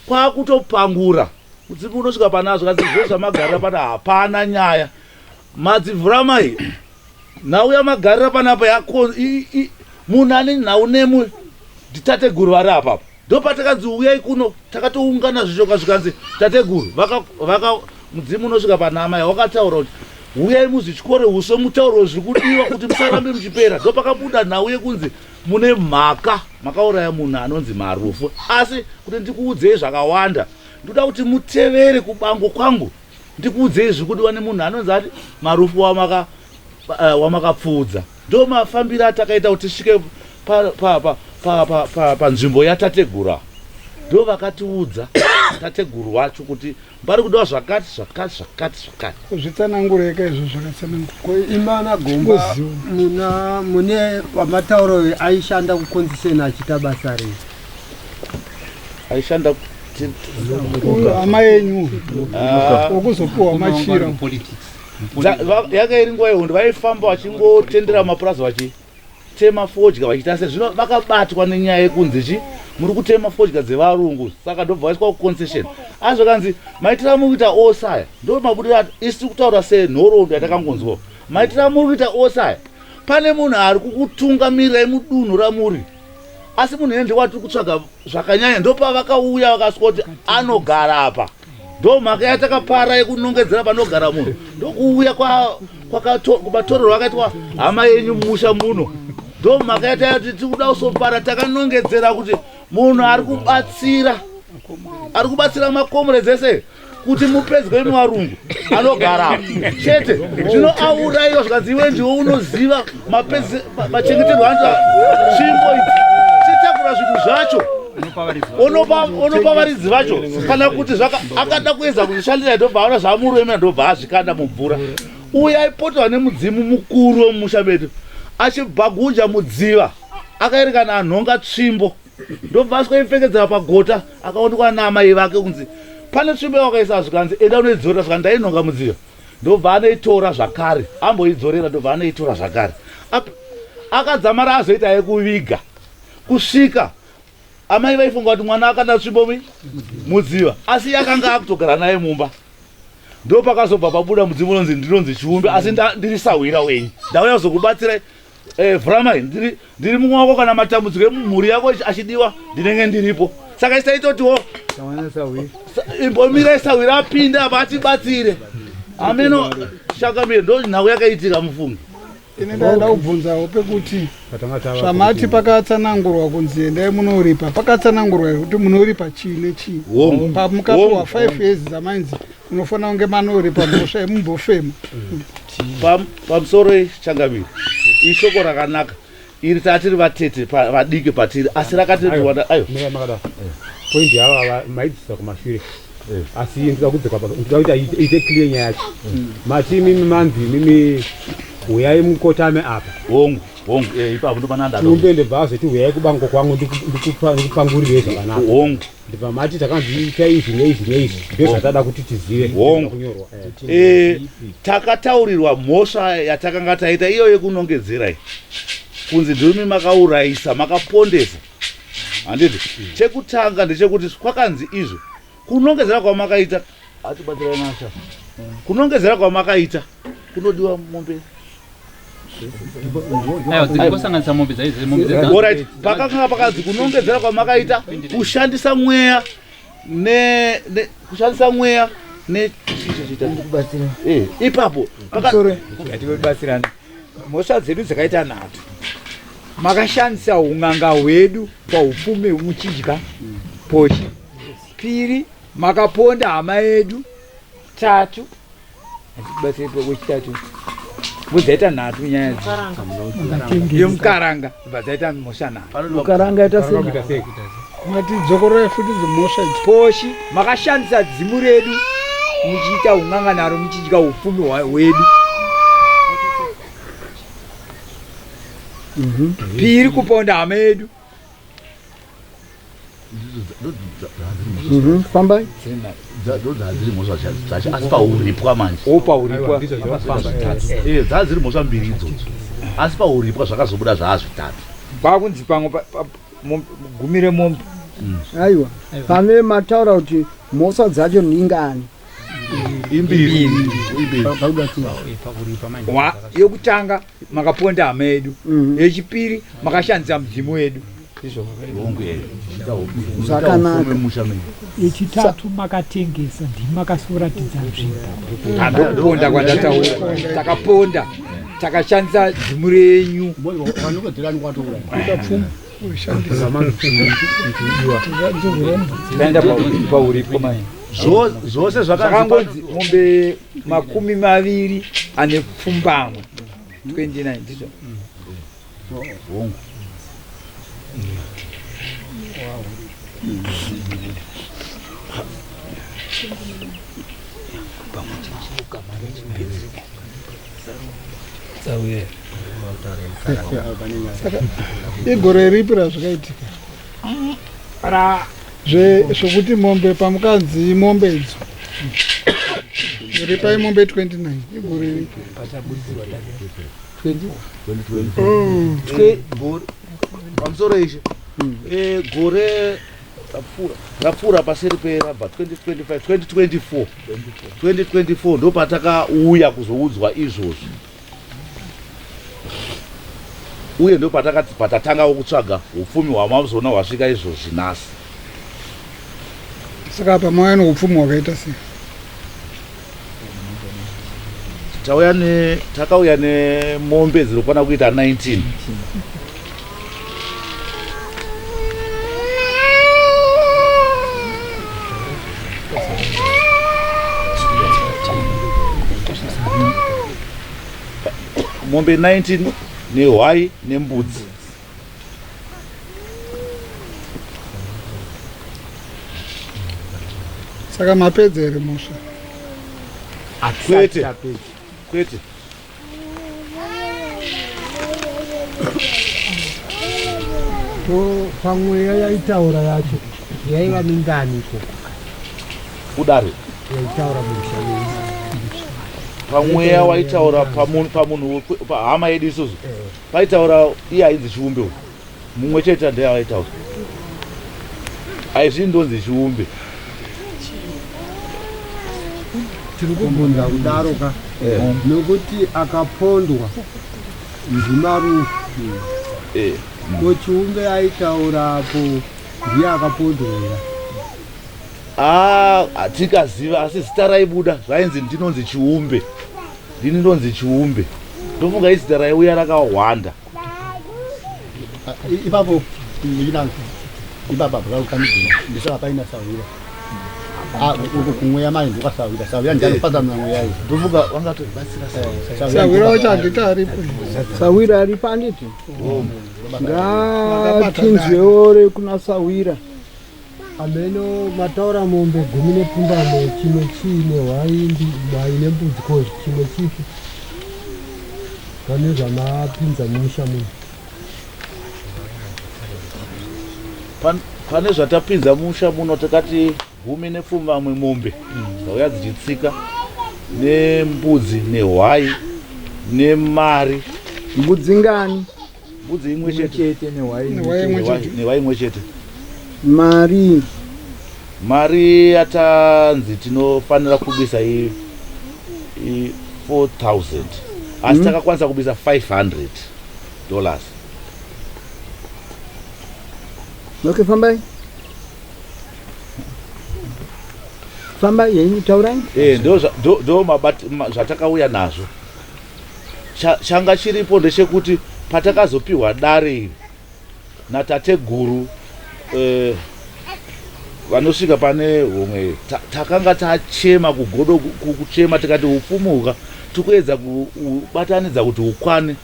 Speaker 10: kwakutopangura mudzimu unosvika panazvo kanzi zvo zvamagarira pana hapana nyaya madzivhuramai nhau yamagarira panapa yako munhu ane nhau nemu nditateguru vari apapa ndopatakanzi uyai kuno takatoungana zvishoka zvikanzi tateguru vaka, vaka mudzimu unosvika pana amai wakataura kuti huyai muzvityore uso mutauro zviri kudiwa kuti musarambe muchipera ndopakabuda nhau yekunzi Mune mhaka makauraya munhu anonzi Marufu asi kuti ndikuudzei zvakawanda ndoda kuti mutevere kubango kwangu ndikuudzei zviri kudiwa nemunhu anonzi ati Marufu wamaka uh, wamakapfuudza ndo mafambiro atakaita kuti tisvike panzvimbo pa, pa, pa, pa, pa, pa yatategura ndo vakatiudza tateguru wacho kuti Pari kudiwa zvakati zvakati zvakati zvakati.
Speaker 3: Kuzvitsanangureka izvo zvakatsanangura.
Speaker 2: Ko imana gomba muna mune vamatauro aishanda kukonziseni achiita basa rei?
Speaker 10: Aishanda
Speaker 3: hama yenyu ah. wokuzopiwa machira.
Speaker 10: Yanga iri nguva yehondo vaifamba vachingotendera mapurazi vachi tema fodya vachiita se zvino vakabatwa nenyaya yekunzi chi muri kutema fodya dzevarungu saka ndobva vaiswa kuconcession asi zvakanzi maitira muri kuita ose aya ndo mabudiro isi tiri kutaura senhoroondo yatakangonzwawo maitira muri kuita ose aya pane munhu ari kukutungamirirai mudunhu ramuri asi munhu ende watiri kutsvaga zvakanyanya ndopavakauya vakaswa kuti anogara apa ndomhaka yatakapara yekunongedzera panogara munhu ndokuuya kumatorero akaitwa hama yenyu mumusha muno ndomhaka yatayati tikuda kusopara takanongedzera kuti munhu ari kubatsira ari kubatsira makomrades ese kuti mupedzwe imi varungu anogara chete zvino aurayiwa zvikanzi iwe ndiwe unoziva machengeterwo anoita tsvimbo idzi chitakura zvinhu zvacho onopa varidzi vacho kana kuti akada kuedza kuzvishandira ndobva aona zvamuremera ndobva azvikanda mumvura uye aipoterwa nemudzimu mukuru wemumusha medu achibhagunja mudziva akaerekana anhonga tsvimbo ndobva asvika pagota akaonekwa naamai vake kunzi pane tsvimbo yawakaisa zvikanzi enda unoidzorera zvikanzi ndainhonga mudziva ndobva anoitora zvakare amboidzorera ndobva anoitora zvakare akadzamara azoita yekuviga kusvika amai vaifunga kuti mwana akanda tsvimbo mi mudziva asi yakanga akutogara naye mumba ndopakazobva pabuda mudzimu unonzi ndinonzi chiumbe asi ndiri sahwira wenyu ndauya kuzokubatsirai Eh, vhuramai ndiri ndiri mumwe wako kana matambudziko emumhuri yako achidiwa ndinenge ndiripo saka isi taitotiwo imbomirai sahwira apinde apa atibatsire ameno shakamire ndo nhau yakaitika mufungi
Speaker 3: ini ndaida kubvunzawo pekuti zvamati pakatsanangurwa kunzi endai munoripa pakatsanangurwa here kuti munoripa chii nechii pamukapiwa 5 years dzamainzi munofanira kunge manoripa mhosva yemumbofema
Speaker 10: Pamusoro changamire ishoko rakanaka iri tatiri vatete vadiki patiri asi rakatiriwana ayo
Speaker 8: point yava maidzisa kumashure eh. asi ndinoda kudzoka ndinoda kuti iite clear nyaya yacho mm. mati imimi manzi imimi huyai mukotame apa
Speaker 10: hongu hongu eh, ipapo ndopananda
Speaker 8: tiumbe ndibva azoti huyai kubango kwangu ndikupangurirei zvakanaka
Speaker 10: hongu
Speaker 8: ndibva mati takanzi itai izvi neizvi neizvi ndozvatada kuti tizive
Speaker 10: hongu eh. Eh, takataurirwa mhosva yatakanga taita iyo yekunongedzera iyi kunzi ndimi makaurayisa makapondesa handiti chekutanga ndechekuti kwakanzi izvo kunongedzera kwamakaita atibatsirai nasha kunongedzera kwamakaita kunodiwa mombe Alright, pakanga pakanzi kunongedzera kwamakaita kushandisa mweya ne, ne kushandisa mweya ne eh, ipapo
Speaker 16: ngatibatsirana mhosva dzedu dzakaita nhatu
Speaker 14: Makashandisa un'anga hwedu paupfumi muchidya poshi. Piri, makaponda hama yedu. Tatu, hatikubatsire wechitatu. Mbudzaita nhatu nyaya idzi. Yemukaranga bva dzaita mhosva nhatu.
Speaker 1: Mukaranga ita sei?
Speaker 3: Matidzokorora futi dzimhosva idzi.
Speaker 14: Poshi, makashandisa dzimu redu muchiita un'anga naro muchidya upfumi hwedu. Piri, kuponda hama yedu.
Speaker 1: Fambai.
Speaker 10: Ndodzadziri mhosva dzacho asi pauripwa manje.
Speaker 14: O, pauripwa.
Speaker 10: Eh, dzadziri mhosva mbiri idzodzo asi pauripwa zvakazobuda zvaazvitatu.
Speaker 14: Kwakunzi pamwe gumi remombe.
Speaker 1: Aiwa, pane mataura kuti mhosva dzacho ndingani?
Speaker 10: Imbiri.
Speaker 14: Yokutanga makaponda hama yedu, yechipiri makashandisa mudzimu wedu.
Speaker 1: Zvakanaka.
Speaker 7: Yechitatu makatengesa, ndimi makasoratidza nzvimbo.
Speaker 14: Ndokuponda kwandataura, takaponda takashandisa dzimu renyu. Taenda pauripo mai.
Speaker 10: Zvose
Speaker 14: zvakangonzi mombe 28, 29 ndizvo.
Speaker 10: Hongu.
Speaker 3: Saka igore ripi razvakaitika? Zvokuti mombe pamukanzi mombe idzo ripai mombe 29 igore ripi?
Speaker 10: Pamusoro ishe, gore rapfuura paseri perabva 2025, 2024, 2024 ndo patakauya kuzoudzwa izvozvi uye ndo patakati patatangawo kutsvaga upfumi hwamazona hwasvika izvozvi nhasi.
Speaker 3: Saka apa mauya neupfumi hwakaita sei?
Speaker 10: Tauya ne takauya nemombe dzinokwana kuita 19. Mombe 19 nehwai nembudzi.
Speaker 3: Saka mapedza here mhosva?
Speaker 10: Kwete, kwete.
Speaker 2: Ko pamweya yaitaura yacho yaiva mingani ikoko?
Speaker 10: Kudare
Speaker 2: yaitaura mumusha menyu.
Speaker 10: Pamweya waitaura pamunhu pahama yedu isusu paitaura iye ainzi Chiumbe uyu mumwe chete ndiye aitaura aizvi ndonzi Chiumbe.
Speaker 2: Tiri kubvunza kudaro ka nokuti akapondwa ndiMarufu. Ko Chiumbe aitaurapo ndiye akapondwa here?
Speaker 10: Ah, hatikaziva asi zita raibuda zvainzi ndinonzi Chiumbe, ndini ndonzi Chiumbe. Ndofunga izita raiuya rakawanda.
Speaker 5: Ipapo ndichinanzi ipapa pakaukamidhina ndisaka paina sahwira uku kumweya mai ndokasahwira sahwira ndianopatsanura mweya iyi.
Speaker 10: Ndofunga vangatobatsira.
Speaker 3: Sahwira wacho handiti aripo?
Speaker 1: Sahwira aripo handiti? Ngatinzwewo rekuna sahwira.
Speaker 2: Ameno mataura mombe 17 chimwe chiine hwai hwai nembudzi, ko chimwe chipi pane zvamapinza mumusha muno?
Speaker 10: Pane zvatapinza musha muno takati 17 mombe dzauya dzichitsika nembudzi nehwai nemari.
Speaker 1: Mbudzi ngani?
Speaker 10: Mbudzi imwe chete.
Speaker 14: Nehwai
Speaker 3: Nehwai imwe chete.
Speaker 10: Nehwai imwe chete.
Speaker 1: Mari?
Speaker 10: Mari yatanzi tinofanira kubisa i 4000 asi takakwanisa kubisa $500.
Speaker 1: Okay, fambai, fambai henyu, taurai.
Speaker 10: Eh, ndo ndo zvatakauya nazvo. Changa chiripo ndechekuti Patakazopiwa dare iri natateguru eh, vanosvika pane homwe takanga tachema kugodo kuchema tikati upfumi huka tikuedza kubatanidza kuti ukwane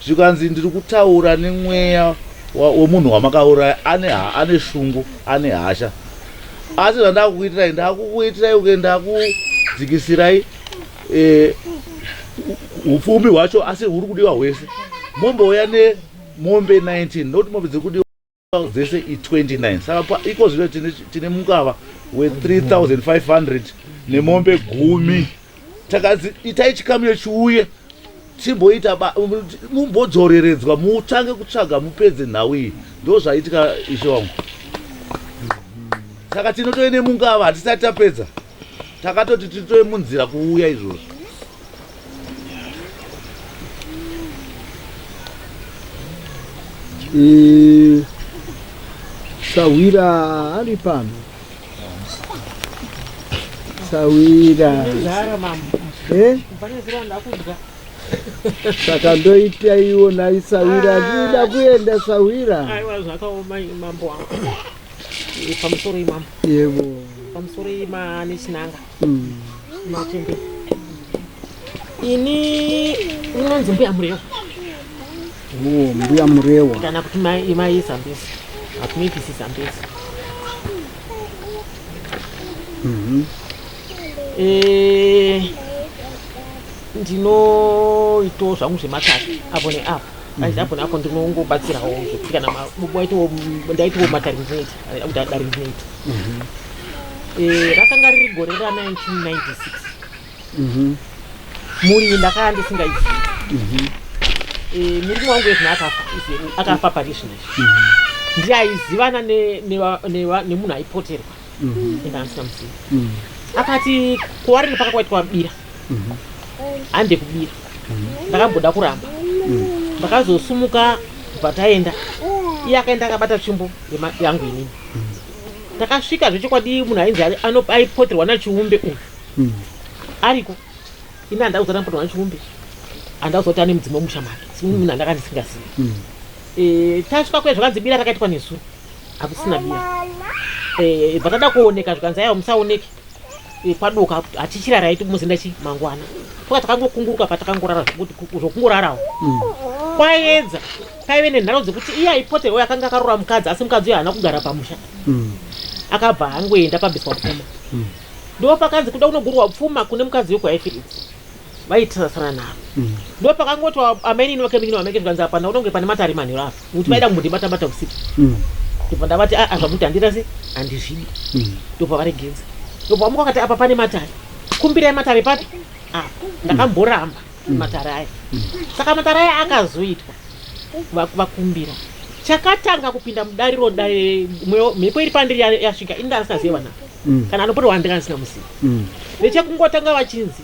Speaker 10: zvikanzi ndiri kutaura nemweya wemunhu wamakauraya ane, ane shungu ane hasha asi zvandakukuitirai ndakukuitirai uke ndakudzikisirai eh, upfumi hwacho asi huri kudiwa hwese mombouya nemombe 19 nokuti mombe dziri kudiwa dzese i29 saka iko zvino tine mukava we3500 nemombe gumi takanzi itai chikamu chiuye timboita mumbodzoreredzwa mutange kutsvaga mupedze nhau iyi ndo zvaitika ishe wangu saka tinotove nemungava hatisati tapedza takatoti titove munzira kuuya izvozvo
Speaker 1: Eh, sahwira ari pano sahwira eh? saka ndoita iwo nhai sahwira ndinoda kuenda sahwira
Speaker 16: aiwa zvakaoma mambo wangu eh, pamusoro imambo
Speaker 1: yebo
Speaker 16: pamusoro ima nechinanga mm. machembe ini unonzi mbuya murewa
Speaker 1: oh, mbuya murewa
Speaker 16: kana kuti mai zambezi hakumaitisi zambezi mm -hmm. e, ndinoitawo zvangu zvematare apo neapo mhm. apo neapo ndinongobatsirawo zvekuti kana ndaitiwo matare ndinoita kuti dare ndinoita mhm. eh, rakanga riri gore ra 1996 mhm. murimi ndakanga ndisingaizivi eh, murume wangu ezvino akafa akafa pari zvino izvi ndiye aizivana nemunhu aipoterwa ende andisina muzivi akati kuwariri pakakwaitwa bira hande kubira ndakamboda kuramba ndakazosumuka bva taenda iye akaenda akabata tsvimbo yangu inini takasvika zvechokwadi munhu ainzi aipoterwa nachiumbe uyu ariko ini handauza kuti anopoterwa nachiumbe handauza kuti ane mudzimu wemusha make si munhu andaka ndisingazivi eh, tasvika kuye zvakanzi bira rakaitwa nezuro hakusina bira eh, bva tada kuoneka zvikanzi aiwa musaoneke Eh, kwadoka hatichirarai muzinda chi mangwana toka takangokunguruka patakangorara zvokungorarawo mm. kwaedza paive nenharo dzekuti iye aipoterwa akanga akarora mukadzi asi mukadzi uyo haana kugara pamusha mm. akabva angoenda pabviswa pfuma mm. ndo pakanzi kuda kunogurwa pfuma kune mukadzi wekuhaifiridzi vaitirasana navo mm. ndo pakangoti amainini vake mingini vameke zvikanzi apa ndaona kunge pane matari manheru apa nekuti vaida kumbondibata bata usiku mm. ndobva ndavati aa ah, zvamuti handita se handizvidi mm. ndobva varegedza ndobva vamuka vakati apa pane matari kumbirai matari papi apa ndakamboramba matari aya saka matari aya akazoitwa vakumbira chakatanga kupinda mudariro dare mhepo iri pandiri yasvika ini ndandisinazive vana kana anopoterwa handinga ndisina muzivi nechekungotanga vachinzi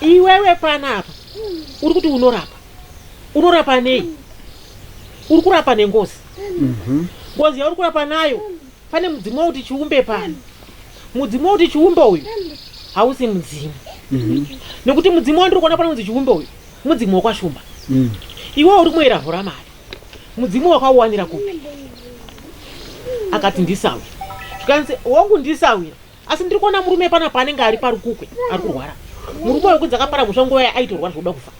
Speaker 16: iwewe panapa uri kuti unorapa unorapa nei uri kurapa nengozi mhm. ngozi yauri kurapa nayo pane mudzimu wauti chiumbe pano mudzimu wauti chiumbe uyu hausi mudzimu mhm. nekuti mudzimu wandiri kuona pano unzi chiumbe uyu mudzimu wakwashumba mm. iwe uri muera vhura mari mudzimu wakauwanira kupi akati ndisawira zvikanzi wangu ndisawira asi ndiri kuona murume panapa anenge ari parukukwe ari kurwara murume uyu kunzi akapara mhosva nguva yayo aitorwara zvekuda kufa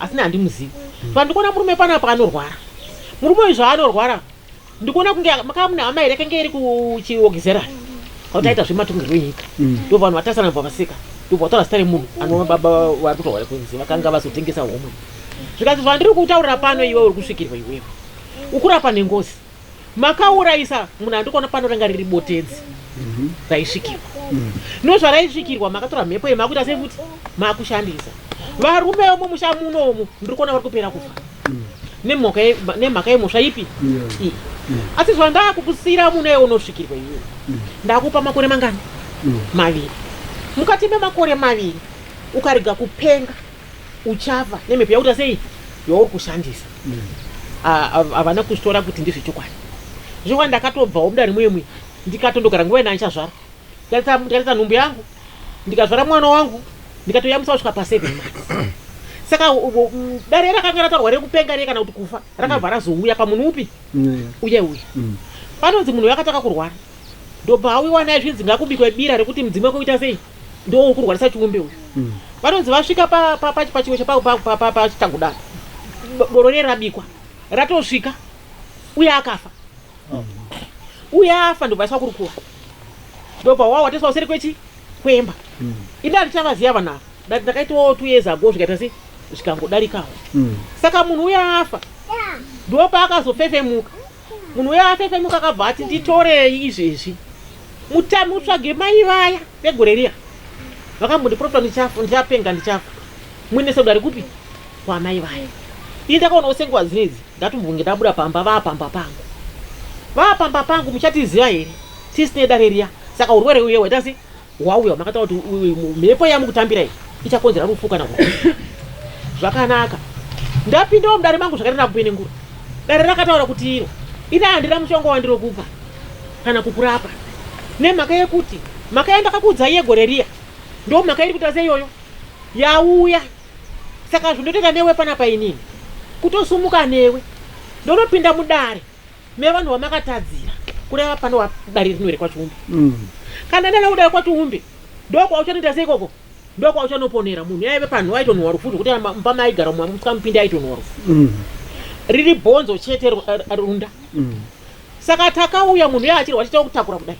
Speaker 16: asi ne handimuzivi pa ndikuona murume panapa anorwara murume uyu zvaanorwara ndikuona kunge makava mune hama here kange iri kuchiogizerani kuti aita zvematongerwo enyika mm. ndo vanhu vatasana bva vaseka ndobva vataura zita remunhu anova baba vari kutorwara kunzi vakanga vazotengesa homwe zvikanzi zvandiri kutaurira pano iwe uri kusvikirwa iwewe ukurapa nengozi Makaurayisa munhu andikuona pano ranga riri botedzi mhm. raisvikirwa mm. no zvaraisvikirwa makatora mhepo iyi makuita sei futi makushandisa varume vemumusha munomu ndiri kuona vari kupera kufa mm. nemhaka yemhosva ipi iyi mm. asi zvandakukusira muno iwe unosvikirwa iwe ndakupa makore mangani maviri mukati memakore maviri ukarega kupenga uchafa nemhepo yakuita sei yauri kushandisa havana kuzvitora kuti ndezvechokwadi zvokwadi ndakatobvawo mudare muye muye ndikatondogara nguva ina ndichazvara ndikatarisa nhumbu yangu ndikazvara mwana wangu ndikatoyamwisa kusvika paseven months Saka dare rakanga rataurwa rekupenga riye kana kuti kufa rakabva razouya pamunhu upi uye uye. Panonzi munhu uyu akatanga kurwara ndobva auyiwa naye zvinzi ngakubikwe bira rekuti mudzimu wake uita sei ndo uri kurwarisa chiumbe uyu. Vanonzi vasvika pachiweshe pachitangudaro doro riye rabikwa ratosvika uye akafa. Uye afa ndobva aiswa kurukuva ndobva wawa watoiswa kuseri kwechi kwemba. Ini handichavaziva vanhu ava ndati ndakaitawo 2 years ago zvikaita sei zvikangodarikawo. Saka munhu uya afa ndopaakazofefemuka. Munhu uya afefemuka akabva ati nditorei izvezvi mutsvage mai vaya vegore riya vakambondiprofita ndichafa ndichapenga ndichafa muendese kudare kupi kwamai vaya. Ini ndakaonawo senguva dzino idzi ndatombonge ndabuda pamba vaapamba pangu vaapamba pangu muchatiziva here tisine dare riya. Saka urwere uye hwaita sei hwauya makataura kuti mhepo yamukutambira iyi ichakonzera rufu kana kuti zvakanaka. Ndapindawo mudare mangu zvakaita ndakupenengura. Dare rakataura kuti iro ini handina mushonga wandirokupa kana kukurapa nemhaka yekuti mhaka yandakakuudzai yegore riya ndo mhaka iri kuita seiyoyo yauya. Saka zvondotoita newe panapa inini kutosumuka newe ndonopinda mudare mevanhu vamakatadzira kureva pano dare rino rekwaChiumbe. Kana ndaenda kudare kwaChiumbe ndokwauchanoita sei ikoko ndokwauchanoponera. Munhu yaive panhu aitonhuwa rufu zvekuti mumba maaigara mukamupinda aitonhuwa rufu. Riri bhonzo chete runda. Saka takauya munhu uya achirwa tichita kutakura kudai.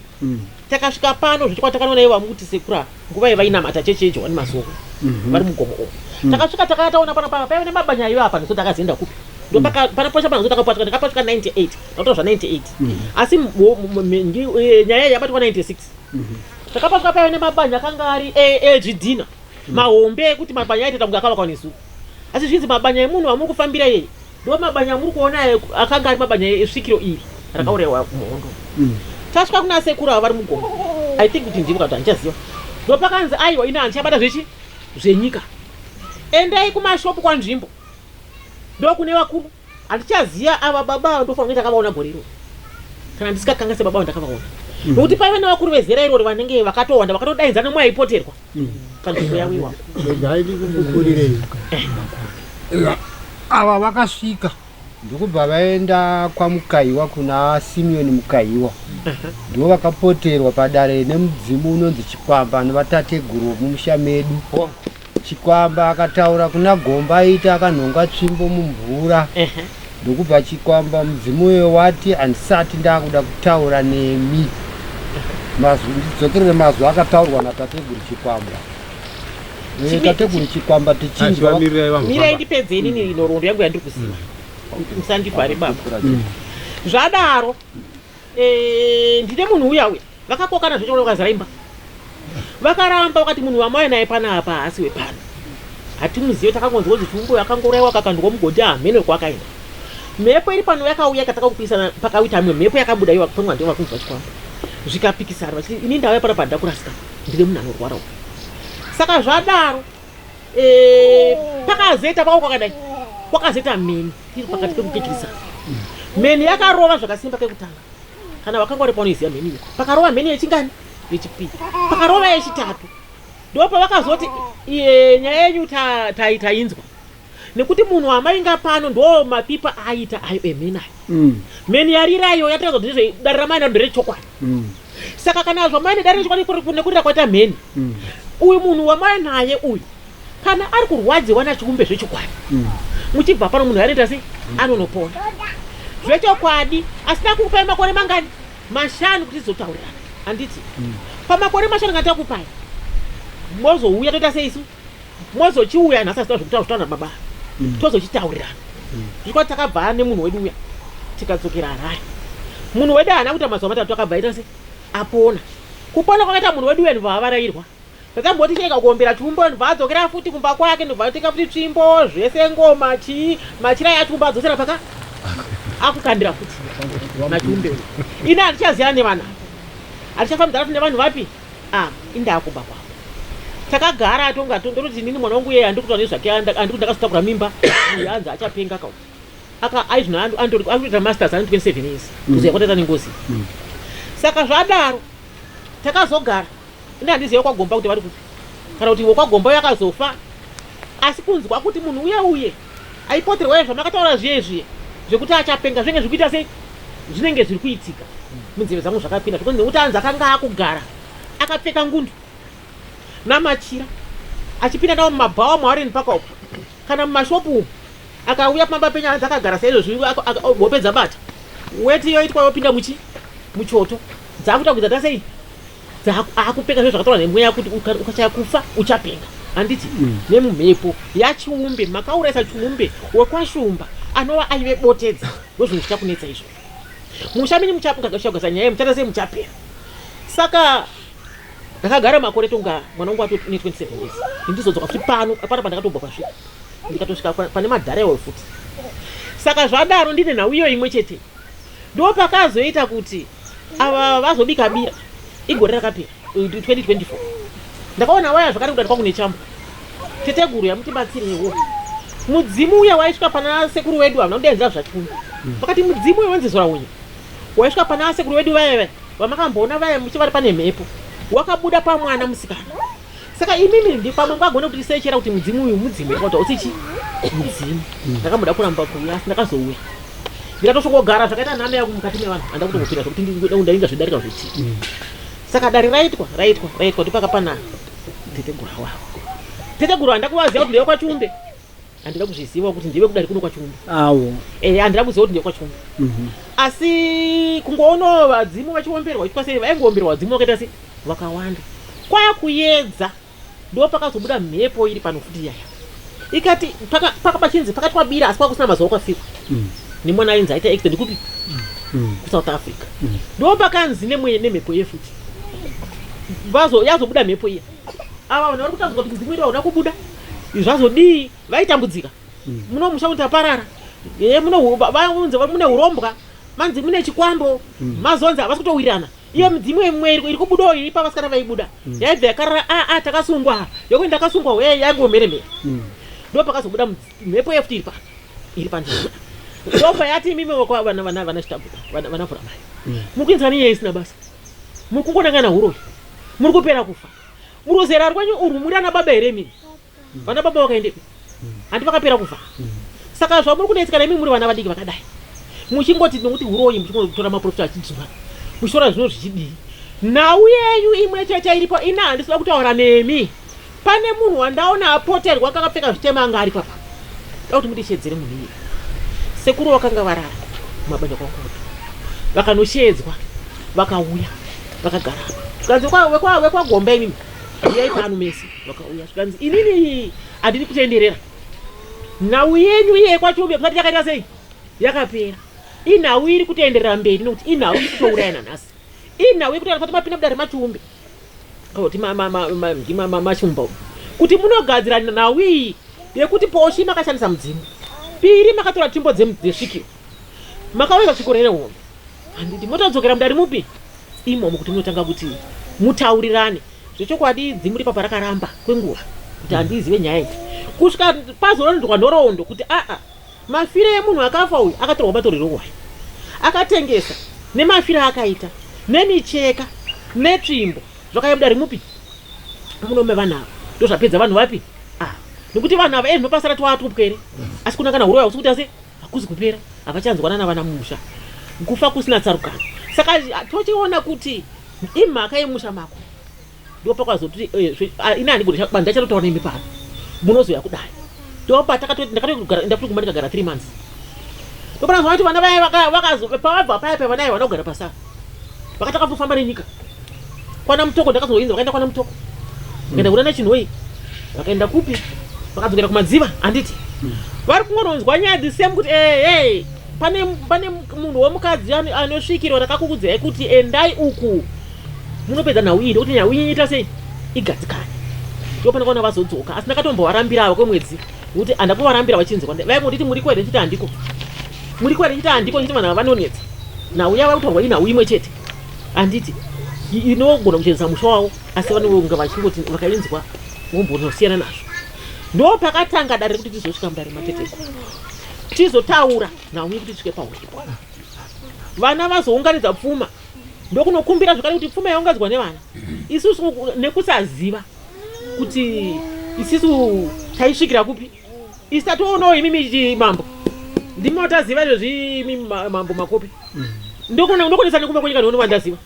Speaker 16: Takasvika pano zvechokwadi takanoona ivo vamukuti sekura nguva yevainamata chechi yeJohani Masowe vari mugomo umu. Takasvika takaya taona pano paya paive nemabanya aive apa ndiso takazoenda kupi. Ndopaka pana posha pano takapatwa ndakapatwa 98 ndakutaura zva 98 asi nyaya iyi yabatwa 96. Takapatwa paive nemabanya akanga ari ezvidhina mahombe ekuti mabanya aitoita kunge akavakwa nezuva. Asi zvinzi mabanya emunhu amuri kufambira iyeye ndo mabanya amuri kuona aya akanga ari mabanya esvikiro iri rakaurayiwa muhondo. Tasvika kuna sekuru ava vari mugomo I think kuti ndivo kana kuti handichaziva. Ndopakanzi aiwa ini handichabata zvechi zvenyika. Endai kumashopu kwanzvimbo ndokune vakuru handichaziva ava baba ava ndofanira kunge ndakavaona gore iroro kana ndisikakanganise baba ava ndakavaona. Nokuti paive nevakuru vezera irori vanenge vakatowanda vakatodainza nemwe aipoterwa panzvimbo yavo iwapo.
Speaker 2: Regai ndikukukurirei. Ava vakasvika ndokubva vaenda kwaMukaiwa kuna Simeon Mukaiwa. Ndivo vakapoterwa padare nemudzimu unonzi Chikwamba nevatateguru vomumusha medu. Chikwamba akataura kuna Gomba aiti akanhonga tsvimbo mumvura. Ndokubva Chikwamba mudzimu uyo wati handisati ndakuda kutaura nemi. Mazwi ndidzokerere mazwi akataurwa natateguru Chikwamba. Tateguru Chikwamba tichinzwa.
Speaker 16: Mirai ndipedze inini nhoroondo yangu yandiri kuziva. Musandivhare baba. Zvadaro ndine munhu uya uya vakakokana zvechokwadi vakazara imba. Vakaramba vakati munhu wamauya naye panapa haasi wepano. Hatimuzive takangonzwa kuti Chumbo akangouraiwa akakandwa mugodhi hameno kwaakaenda. Mhepo iri pano yakauya ikatanga kupikisana pakaita imwe mhepo yakabuda iyo pamwe ndivo vakunzwa Chikwamba. Zvikapikisana vachiti ini ndauya panapa handina kurasika ndine munhu anorwara uyu. Saka zvadaro pakazoita pako kwakadai kwakazoita mheni iri pakati pekukikisana. Mheni yakarova zvakasimba kekutanga. Kana wakanga uri paunoiziva mheni iyo. Pakarova mheni yechingani? Yechipiri. Pakarova yechitatu. Ndopavakazoti nyaya yenyu tainzwa. Nekuti munhu wamainga pano ndo mapipa aita ayo emheni ayo. Mheni yarira iyo yataridza kuti ndizvo dare ramai naro nderechokwadi. Saka kana zvamai nedare rechokwadi nekurira kwaita mheni. Uyu munhu wamai naye uyu kana ari kurwadziwa nachiumbe zvechokwadi. Muchibva pano munhu anoita sei? Anonopona. Zvechokwadi asina kukupai makore mangani? Mashanu kuti tizotaurirana. Handiti? Pamakore mashanu kana takupai mozouya toita sei isu? Mozochiuya nhasi asina zvekutaura zvitaura nababa. Tozochitaurirana. Zvikwati takabva nemunhu wedu uya tikadzokera Harare. Munhu wedu haana kuita mazuva matatu akabva aita sei? Apona. Kupona kwakaita munhu wedu uya ndobva avarairwa. Takamboti cheka kuombera tsvimbo ndobva adzokera futi kumba kwake ndobva atenga futi tsvimbo zvese ngoma chii machira achiumba adzosera paka akukandira futi nachiumbe uyu. Ini handichaziva nevana handichafambidzana futi nevanhu vapi indaa kumba kwavo. Takagara tonga ndototi inini mwana wangu iyeye handiri kutaura nezvake handiri ndakazotakura mimba uyu anzi achapenga ka aka aizvino andori akutoita masters ane 27 years kuziva kwataita nengozi. Saka zvadaro takazogara ini handizive kwaGomba kuti vari kupi kana kuti wokwaGomba uyo akazofa. Asi kunzwa kuti munhu uye uye aipoterwa uye zvamakataura zviye zviye zvekuti achapenga zvinenge zviri kuita sei zvinenge zviri kuitika munzeve dzangu zvakapinda zvekunzi nekuti anzi akanga akugara akapfeka ngundu namachira achipinda nawo mumabhawa muHarren Park uko kana mumashopu umu akauya pamba penyu anzi akagara saizvozvi hope dzabata weti yoitwa yopinda muchi muchoto dzakuita kuita tasei akupeka zve zvakatorwa nemweya kuti ukashaya kufa uchapenga handiti mm. nemumhepo yachiumbe makaurayisa chiumbe wekwashumba anova aive botedza ndozvinhu zvichakunetsa izvo musha menyu muchagasa nyaya muchaita sei muchapera saka ndakagara makore tonga mwana wangu ato ne 27 years ndizodzoka futi pano apana pandakatobva pasvika ndikatosvika pane madhara iwayo futi saka zvadaro ndine nhau iyo imwe chete ndopakazoita kuti ava vazobika bira igore rakapera 2024 ndakaona waya zvakare kudari kwangu nechamba teteguru yamutibatsirewo mudzimu uya waisvika pana sekuru wedu havana kudainzira zvachikungu hmm. vakati mudzimu uya wenzi zora unya waisvika pana sekuru wedu vaya vaya vamakamboona vaya muchivari pane mhepo wakabuda pamwana musikana saka imimi ndi pamwe mungagone kuti sechera kuti mudzimu uyu mudzimu here kuti usichi mudzimu hmm. ndakamboda kuramba kuuya asi ndakazouya ndikatosvokogara zvakaita nhamo yangu mukati mevanhu handa kutombopinda zvekuti ndainga zvedarika zvechii hmm. saka dare raitwa raitwa raitwa ndopakapana teteguru awavo teteguru handa kuvaziva kuti ndeve kwachiumbe handida kuzviziva kuti ndeve kudari kuno kwachiumbe
Speaker 1: awo
Speaker 16: eh handida kuziva kuti ndeve kwachiumbe mm -hmm. asi kungoonawo vadzimu vachiomberwa vachiitwa sei vaingoomberwa vadzimu vakaita sei vakawanda kwakuyedza ndo pakazobuda mhepo iri pano futi yaya ikati paka paka pachinzi pakati kwabira asi kwakusina mazuva kwafikwa mm. nemwana ainzi aita accident kupi mm. kusouth africa mm. ndo pakanzi nemhepo iye futi vazo yazobuda mhepo iya ava vanhu vari kutambudzika kuti mudzimu wedu hauna kubuda zvazodii vaitambudzika mm. muno musha kuti aparara e muno vaunze mune urombwa manzi mune chikwambo mm. mazonzi havasi kutowirirana iyo midzimu imwe iri kubudawo iri pavasikana vaibuda mm. yaibva yakarara aa ah, ah, takasungwa yokuti ndakasungwa we yaingomheremhere mm. ndo pakazobuda mhepo yefuti iri pa iri panzvimbo ndopa yati imimi vana vana vana chitabuda vana vana vhuramai mm. muri kuenzana nenyaya isina basa muri kungonangana huroyi muri kupera kufa muruzera rwenyu urwu muri ana baba here imimi vana baba vakaendepi handi vakapera kufa saka zvamuri kunetsekana imi muri vana vadiki vakadai muchingoti nokuti uroyi muchingotora maprofita achidzura muchitora zvino zvichidii nhau yenyu imwe chete iripo ina handisida kutaura nemi pane munhu wandaona apoterwa akakapfeka zvitema anga ari papa da kuti mutishedzere munhu iye sekuru vakanga varara mumabanja kwangu vakanoshedzwa vakauya vakagara zvikanzi wekwagomba imimi uyai pano mese vakauya zvikanzi inini handidi kutenderera nhau yenyu iye kwachiume kusati yakaita sei yakapera inhau iri kutoenderera mberi nokuti inhau iri kutouraya nanhasi inhau yekuti anofati mapinda mudare machiumbe kuti mashumba kuti munogadzira nhau iyi yekuti poshi makashandisa mudzimu piri makatora tsvimbo dzesvikiro makaweza svikiro rehombe handiti motodzokera mudare mupi imomo kuti munotanga kuti mutaurirane zvechokwadi dzimu ripapa rakaramba kwenguva kuti handizive nyaya iyi kusvika pazorondwa nhoroondo kuti aa mafiro emunhu akafa uyu akatorwa matorero wayo akatengesa nemafiro akaita nemicheka netsvimbo zvakaibuda rimupi munome vanhu ava ndozvapedza vanhu vapi ah nekuti vanhu ava ezvinopasara twatwopwere asi kuna kana huroya husi kuti ase hakuzi kupera havachanzwanana vana mumusha kufa kusina tsarukano saka tochiona kuti imhaka yemusha mako ndopakwazoti eh, ah, ini handigoni ndachatotaura nemi pano munozouya kudai ndopatakatondakatoguma ndikagara three months ndopanazoona kuti vana vaya pavabva paya paya vana vana kugara pasara vakatanga kufamba nenyika kwana mutoko ndakazoinza vakaenda kwana mutoko vakaenda kunana chinhoi vakaenda kupi vakadzokera kumadziva handiti vari kungononzwa nyaya the same kuti hey, hey, pane pane munhu womukadzi anosvikirwa rakakukudzai kuti endai uku munopedza nhau iyi ndokuti nhau iyi ita sei igadzikane ndopane kuona vazodzoka asi ndakatombovarambira avo kwemwedzi nekuti handakuvarambira vachinzwa vaingonditi muriko here ndichiti handiko muriko here ndichiti handiko ndichiti vanhu ava vanonetsa nhau yava kutaurwa inhau imwe chete handiti inogona kuchenesa musha wavo asi vanonga vachingoti vakainzwa vombonosiyana nazvo ndo pakatanga dare rekuti tizosvika mudare mateteguru tizotaura nhau yekuti tisvike pahuripo vana vazounganidza pfuma ndokunokumbira zvakare kuti pfuma yaungadzwa nevana isusu nekusaziva kuti isisu Taisvikira kupi? Isu tatoonawo imimi mambo. Ndimi wataziva izvozvi imi mambo Makope. Ndokonetsa nekumba kwenyika ndinoona kwandaziva.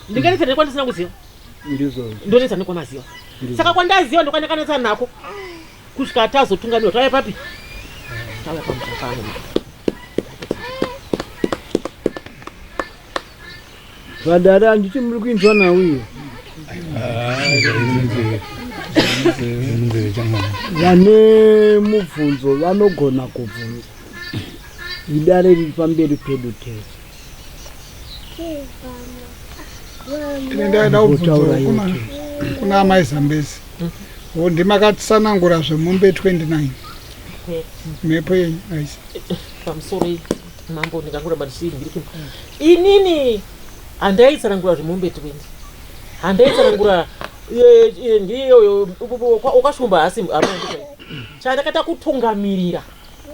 Speaker 16: Ndinganetsa nekwandisina kuziva.
Speaker 1: Ndizvo.
Speaker 16: Ndonetsa nekwamaziva. Saka kwandaziva ndokwandakanetsa nako. Kusvika tazotungamirwa tauya papi? Tauya pamusha pano.
Speaker 1: Vadare handiti muri kuinzwa nhau iyo? Vane mubvunzo vanogona kubvunza. Idare riri pamberi pedu tese.
Speaker 3: Ini ndaida kubvunza kuna, kuna amai Zambezi. Wo ndimakatsanangura zvemombe 29. Mhepo yenyu aisi.
Speaker 16: Pamusoro iyi mambo ndingangoramba ndichiri inini handaitsanangura zvemombe 20 handaitsanangura ndiyoyo wakashumba hasi chandakaita kutungamirira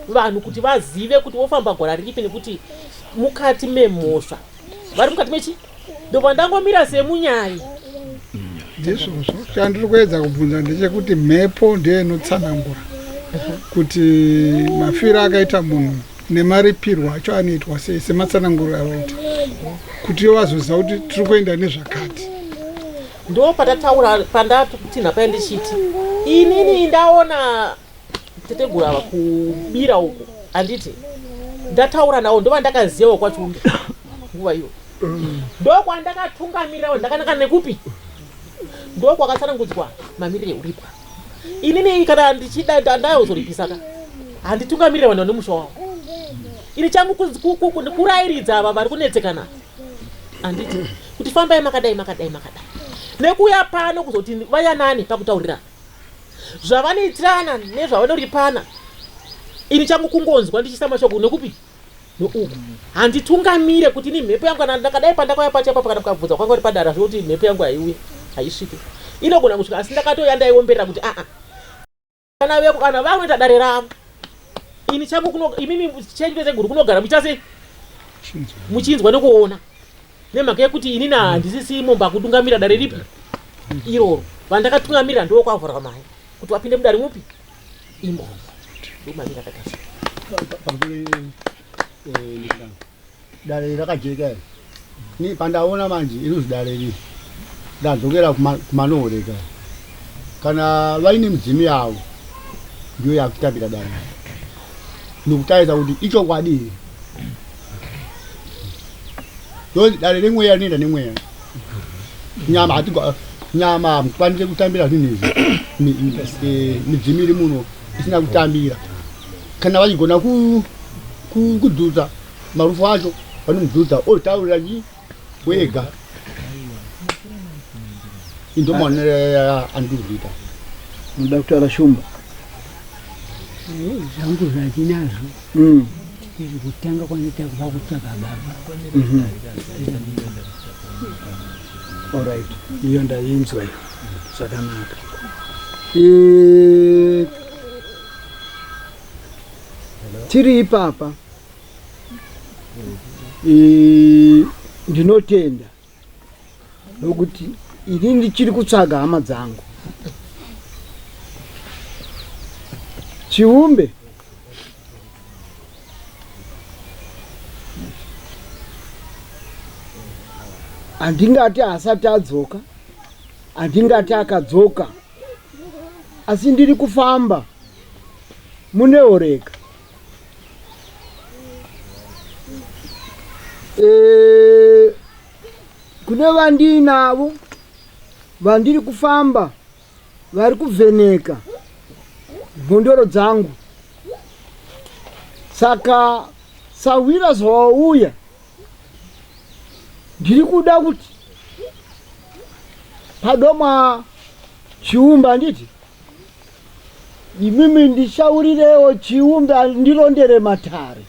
Speaker 16: vanhu kuti vazive kuti wofamba gwara ripi nekuti mukati memhosva vari mukati mechi ndobva ndangomira semunyai
Speaker 3: Ndizvozvo chandiri kuedza kubvunza ndechekuti mhepo ndiyo inotsanangura kuti mafiro akaita munhu nemaripirwo acho anoitwa sei sematsananguro avaita kuti ivo vazoziva kuti tiri kuenda nezvakati.
Speaker 16: Ndo patataura pandatinha paya ndichiti inini ndaona teteguru ava kubira uko handiti ndataura navo ndova ndakazivawo kwachiumbi nguva iyo ndokwandakatungamirirawo ndakanaka nekupi ndokwakatsanangudzwa mamirire euripwa inini kana ndichida ndayozoripisa ka handitungamirire vanhu vane musha wavo ini changu kurairidza ava vari kunetsekana handiti kuti fambai makadai makadai makadai nekuuya pano kuzoti vayanane pakutaurirana zvavanoitirana nezvavanoripana ini changu kungonzwa ndichiisa mashoko nekupi nouku handitungamire kuti ini mhepo yangu kana ndakadai pandakauya pacho ipapo kana mukabvunza kwanga uri padara zvekuti mhepo yangu haiuye haisvike inogona kusvika asi ndakatouya ndaiomberera kuti aa kana veko kana vakunoita dare ravo ini changu kuno imimi chenyu teguru kunogara muchiita sei muchinzwa nekuona nemhaka yekuti inini handisisi momba kutungamira dare ripi iroro vandakatungamirira ndiwo kwavhurwa mai kuti vapinde mudare mupi imomo ndomamira akaita
Speaker 5: Dare iri rakajeka iri ni pandaona manje inonzi dare iri ndadzokera kumanohoreka kana vaine mudzimu yavo ndiyo yakutambira dare nokutarisa kuti ichokwadi here ndonzi dare remweya rinoenda nemweya nyama hati nyama hamukwanise kutambira zvinhu izvi midzimu iri muno isina kutambira kana vachigona kudzudza marufu acho vanomudzudza otaurira chi wega indomaonero andiri kuita
Speaker 1: munoda kutaura shumba
Speaker 17: zvangu zvandinazvo izvi kutanga kwanoita kuva kutsvaga baba
Speaker 1: Alright, iyo ndainzwa iyo zvakanaka. Tiri ipapa ndinotenda nokuti ini ndichiri kutsvaga hama dzangu. Chiumbe handingati asati adzoka, handingati akadzoka, asi ndiri kufamba muneoreka. E, kune vandiinavo vandiri kufamba vari kuvheneka mhondoro dzangu saka sahwira zvawauya ndiri kuda kuti padomwa chiumba handiti imimi ndishaurirewo chiumba ndirondere matare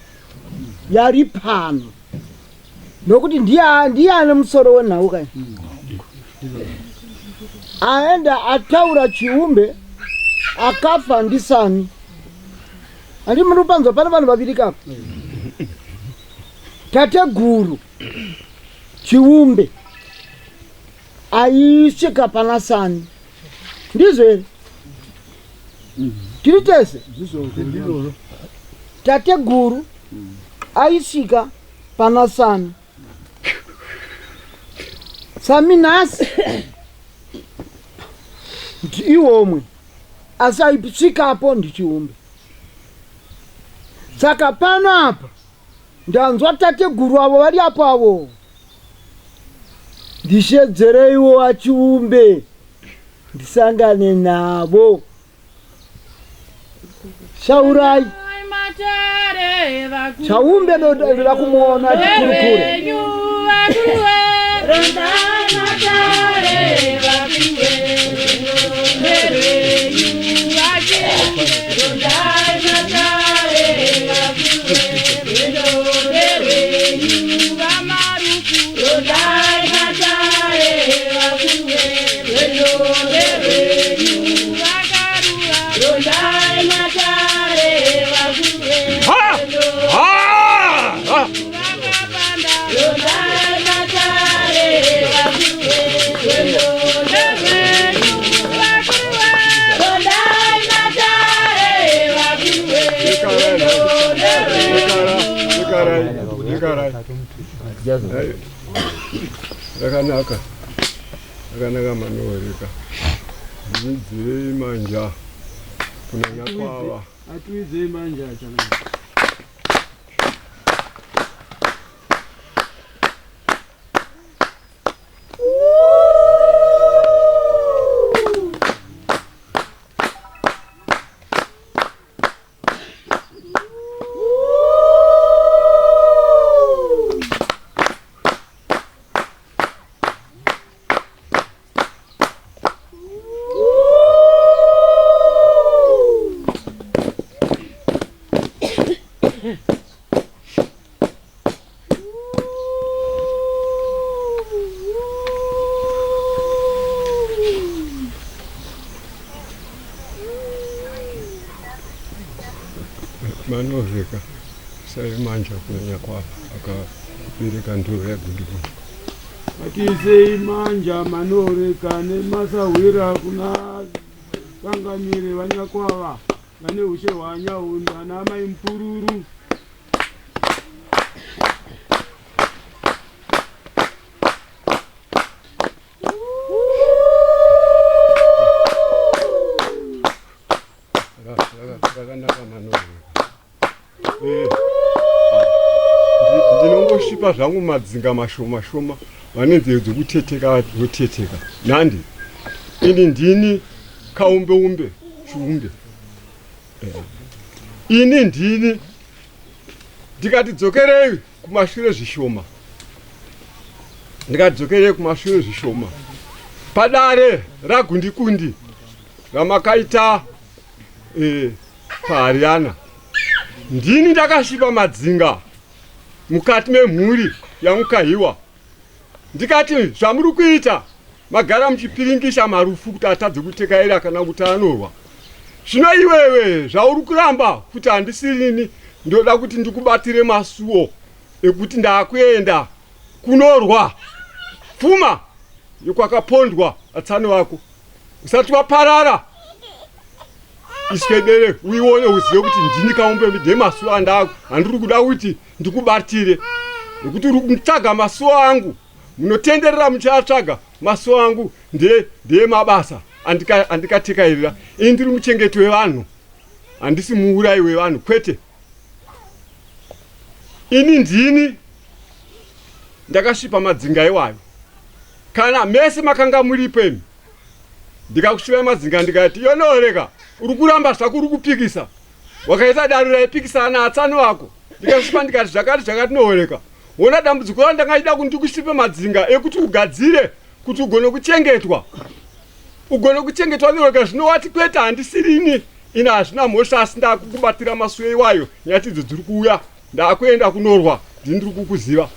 Speaker 1: yari pano nokuti ndiye ane musoro wenhau kai aenda ataura chiumbe akafa ndisani handi muri kupanzwa pane vanhu vaviri kapa tateguru chiumbe aisvika pana sani ndizvo here? Tiri tese. Tateguru aisvika pana Sami. Sami nhasi ndiiwomwe asi aisvikapo ndichiumbe. Saka pano apa Ndanzwa tateguru avo vari apo avo. Ndishedzereiwo vaChiumbe ndisangane navo. Shaurai. Chaumbe ndoda kumuona tikurukure.
Speaker 4: Rakanaka, rakanaka manooreka. Ndidzirei manja kuna nyakwava.
Speaker 18: Atuidzei manja chanaka.
Speaker 4: Manovheka saimanja kunyanya kwava akabereka nduro yaGundigundi.
Speaker 18: Atiisei manja manoreka nemasahwira kuna changamire vanyakwava vane ushe hwanyahunda naamai Mupururu.
Speaker 4: Rakanaka manoreka. Eh, ndinongosvipa zvangu madzinga mashoma shoma vane nzeve dzekuteteka voteteka nandi ini ndini kaumbe umbe chiumbe eh, ini ndini ndikati dzokerei kumashure zvishoma ndikati dzokerei kumashure zvishoma padare ragundikundi ramakaita e, paHariana ndini ndakasvipa madzinga mukati memhuri yaMukahiwa ndikati zvamuri kuita magara muchipiringisha marufu kuti atadze kutekaira kana kuti anorwa zvino iwewe zvauri kuramba kuti handisirini ndoda kuti ndikubatire masuo ekuti ndakuenda kunorwa pfuma yekwakapondwa atsani vako usati waparara iswedere uione uzive kuti ndini kaombe ndine masuo andako handiri kuda kuti ndikubatire nekuti uri kutsvaga masuo angu munotenderera muchiatsvaga masuo angu ndeyemabasa andikatekairira ini ndiri muchengeti wevanhu handisi muurayi wevanhu kwete ini ndini ndakasvipa madzinga iwayo kana mese makanga muripo imi ndikakusvivai madzinga ndikati yonooreka uri kuramba zvako uri kupikisa wakaita dare raipikisana atsani wako ndikasvipa ndikati zvakati zvakati nooreka wona dambudziko rao ndanga kuti ndikusvipe madzinga ekuti ugadzire kuti ugone kuchengetwa ugone kuchengetwa nooreka zvino wati kwete handisirini ini hazvina mhosva asi ndakukubatira masuo iwayo nyati idzo dziri kuuya Ndakuenda kunorwa ndini ndiri kukuziva.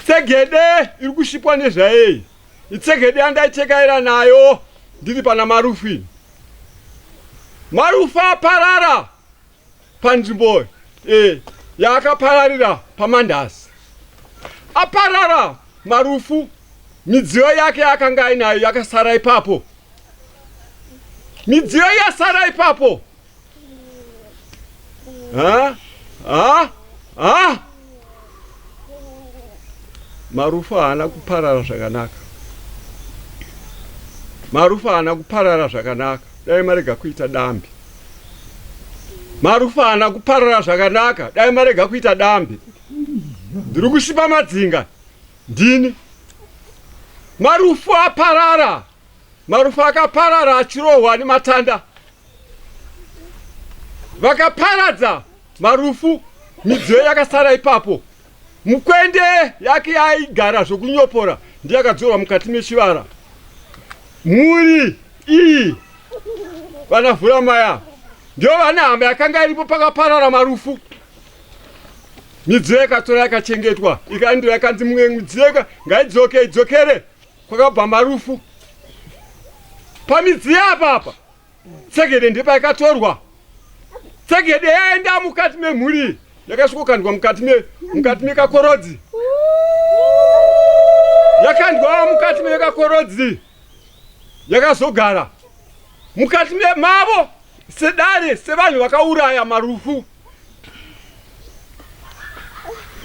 Speaker 4: Tsegede iri kushipwa nezvaei? Itsegede yandaitekaira nayo ndiri pana Marufu ini. Marufu aparara panzvimbo e, yaakapararira paMandasi. Aparara Marufu midziyo yake yaakanga ainayo yakasara ipapo. Midziyo yasara ipapo. Ha? Ha? Ha? Marufu haana kuparara zvakanaka. Marufu haana kuparara zvakanaka. Dai marega kuita dambi. Marufu haana kuparara zvakanaka. Dai marega kuita dambi. Ndiri kusvipa madzinga. Ndini. Marufu aparara. Marufu akaparara achirohwa nematanda. Vakaparadza marufu, midziyo yakasara ipapo. Mukwende yake yaigara zvokunyopora ndiye yakadzorwa mukati mechivara. Mhuri iyi vana Vhuramaya ndiyo vana hama yakanga iripo pakaparara marufu. Midziyo yakatora yakachengetwa ikaendiwa yakanzi mumwe midziyo ngaidzoke idzokere kwakabva marufu. Pamidziyo apa apa tsegede ndepayakatorwa. Tsegede yaenda mukati memhuri yakasvikokandwa mukati me mukati mekakorodzi. Yakandwa mukati mekakorodzi yakazogara mukati mavo sedare sevanhu vakauraya marufu.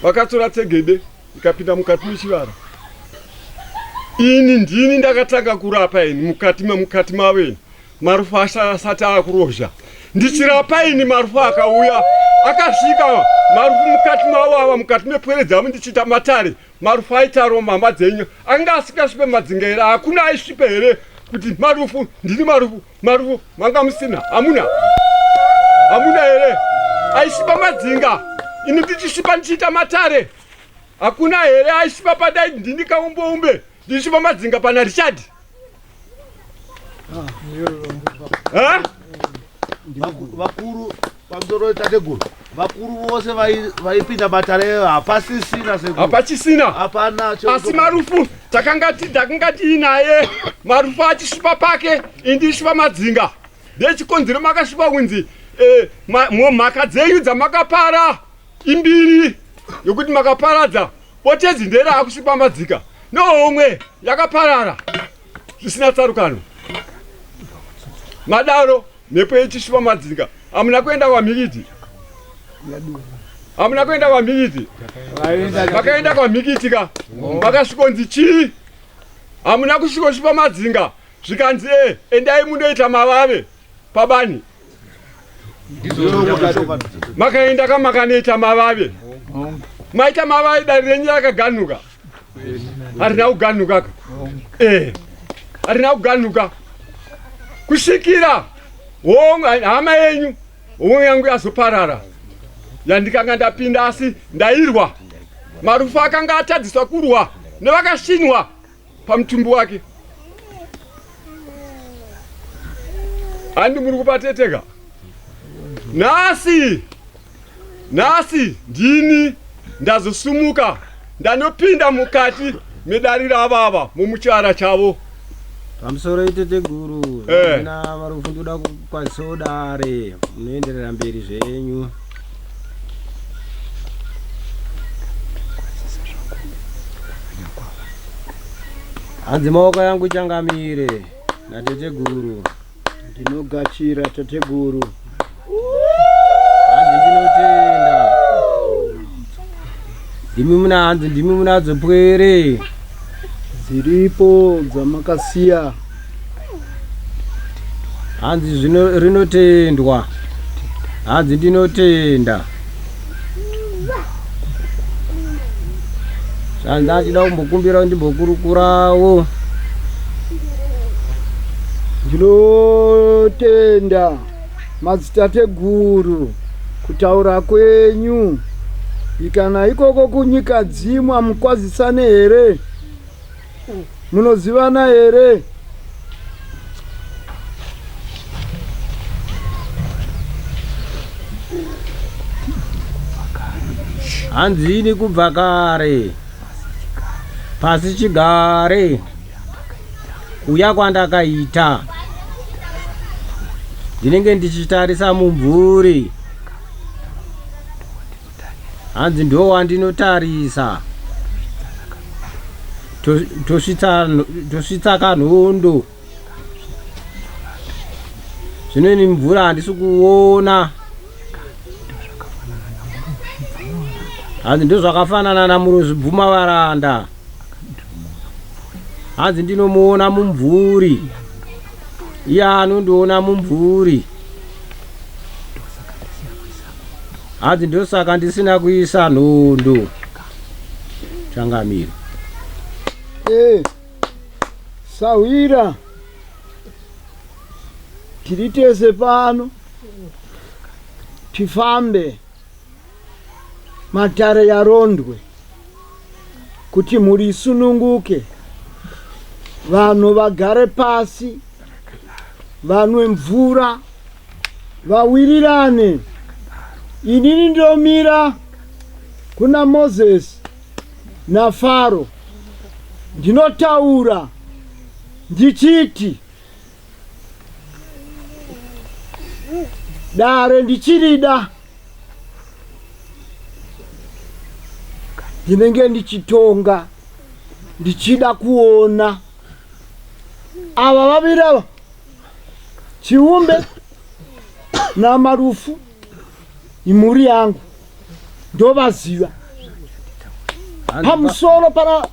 Speaker 4: Vakatora tsegede ikapinda mukati mechivara. Ini ndini ndakatanga kurapa ini mukati memukati mavo ini. Marufu asati akurozha. Ndichirapa ini marufu akauya akasvika marufu mukati mavo ava mukati mepwere dzavo ndichiita matare. Marufu aitaro mhama dzenyu anga asingasvipe madzinga here? Hakuna aisvipe here kuti marufu ndini marufu marufu manga musina hamuna hamuna here aisvipa madzinga ini ndichisvipa ndichiita matare hakuna here aisvipa padai ndini kaumboumbe ndichisvipa madzinga pana Richard.
Speaker 10: Ha? Vakuru pamusoro tateguru vakuru vose vaipinda matare hapasisina sekuru.
Speaker 4: Hapachisina.
Speaker 10: Hapana.
Speaker 4: Asi marufu takanga takanga tiinaye marufu achisvipa pake ini ndichisvipa madzinga. Ndechikonzero makasvipa kunzi eh, mhaka dzenyu dzamakapara imbiri yokuti makaparadza botezi nderaakusvipa madzika nohomwe yakaparara zvisina tsarukano. Madaro mhepo yechisvipa madzinga hamuna kuenda kwamhikiti, hamuna kuenda kwamhikiti, vakaenda kwamhikiti ka vakasvikonzi chii? Hamuna kusvikosvipa madzinga zvikanzi e endai mundoita mavave pabani. Makaenda ka makanoita mavave, maita mavave dare renyu rakaganuka harina kuganuka ka eh harina kuganuka kusvikira hama yenyu homwe yangu yazoparara yandikanga ndapinda asi ndairwa marufu akanga atadziswa kurwa nevakashinwa pamutumbi wake. Handi muri kupateteka nhasi nhasi ndini ndazosumuka ndanopinda mukati medari ravava mumuchara chavo.
Speaker 15: Pamusoro iteteguru eh. Na marufu ndoda kukwazisawo dare munoenderera mberi zvenyu. Hanzi maoko yangu changamire nateteguru.
Speaker 1: Ndinogachira tateguru.
Speaker 15: Hanzi ndinotenda. Ndimi muna hanzi ndimi munadzo pwere.
Speaker 1: Dziripo dzamakasiya.
Speaker 15: Hanzi zvino rinotendwa. Hanzi ndinotenda. Zvanzi achida kumbokumbira ndimbokurukurawo.
Speaker 1: Ndinotenda madzitateguru kutaura kwenyu. Ikana ikoko kunyika dzimu hamukwazisane here? Munozivana here?
Speaker 15: Hanzini kubva kare pasi chigare kuya kwandakaita ndinenge ndichitarisa mumvuri hanzi ndo wandinotarisa tosvitsa kanhondo zvino ini mvura handisi kuona. Hanzi ndozvakafanana naMurozvi Bvumavaranda. Hanzi ndinomuona mumvuri. Iye anondiona mumvuri. Hanzi ndosaka ndisina kuisa nhondo. Changamire.
Speaker 1: Eh, sahwira tiri tese pano tifambe matare yarondwe kuti mhuri isununguke vanhu vagare pasi vanwe mvura vawirirane inini ndomira kuna mozisi nafaro ndinotaura ndichiti dare ndichirida ndinenge ndichitonga ndichida kuona ava vaviri ava chiumbe namarufu imhuri yangu ndovaziva pamusoro pana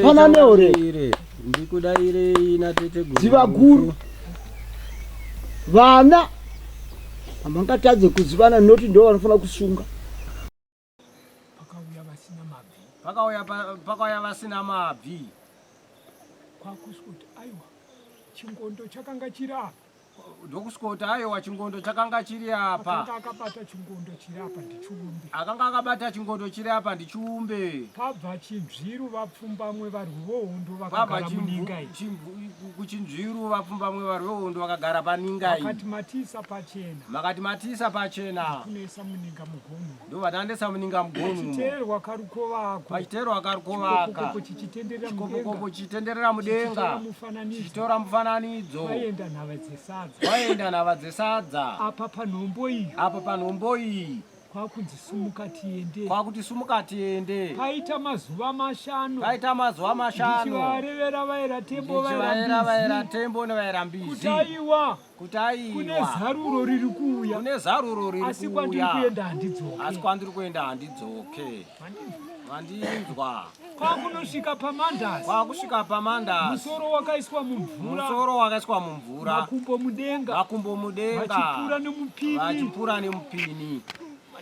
Speaker 1: pana neore
Speaker 15: ndikudairei nateteguru
Speaker 1: dziva guru vana hamangatadze kuzivana noti ndo vanofanira kusunga
Speaker 7: pakauya vasina mabvi
Speaker 15: pakauya pakauya vasina mabvi
Speaker 7: kwakusvoti aiwa chingondo chakanga chiri apa
Speaker 15: ndokusvika kuti aiwa chingondo chakanga chiri apa
Speaker 7: akanga akabata chingondo chiri apa ndichiumbe
Speaker 15: akanga akabata chingondo chiri apa ndichiumbe
Speaker 7: pabva chinzviru vapfumbamwe varwi vohondo vakagara muninga iyi
Speaker 15: kuchinzviru vapfumbamwe varwi vohondo vakagara paninga iyi
Speaker 7: makati matiisa pachena
Speaker 15: makati matiisa pachena
Speaker 7: kunesa muninga mugomo
Speaker 15: ndobva muninga mugomo
Speaker 7: pachiteerwa karukovako
Speaker 15: pachiteerwa karukovaka
Speaker 7: chichitenderera
Speaker 15: mudenga chichitenderera mudenga chichitora mufananidzo
Speaker 7: kwaenda nhava dzesadza
Speaker 15: kwaenda nhava dzesadza
Speaker 7: apa panhombo iyi
Speaker 15: apa panhombo iyi
Speaker 7: kwakunzi sumuka tiende
Speaker 15: kwakuti sumuka tiende
Speaker 7: paita mazuva mashanu
Speaker 15: paita mazuva mashanu
Speaker 7: ndichivarevera vaera tembo
Speaker 15: vaera vaera tembo nevaera mbizi
Speaker 7: kuti aiwa
Speaker 15: kuti aiwa
Speaker 7: kune zaruro riri kuuya
Speaker 15: kune zaruro riri kuuya
Speaker 7: asi kwandiri kuenda handidzoke
Speaker 15: asi kwandiri kuenda handidzoke mandinzwa
Speaker 7: kwakunosvika pamandasi
Speaker 15: kwakusvika pamandasi
Speaker 7: musoro wakaiswa mumvura
Speaker 15: musoro wakaiswa mumvura
Speaker 7: makumbo mudenga
Speaker 15: makumbo mudenga
Speaker 7: vachipura nemupini
Speaker 15: vachipura nemupini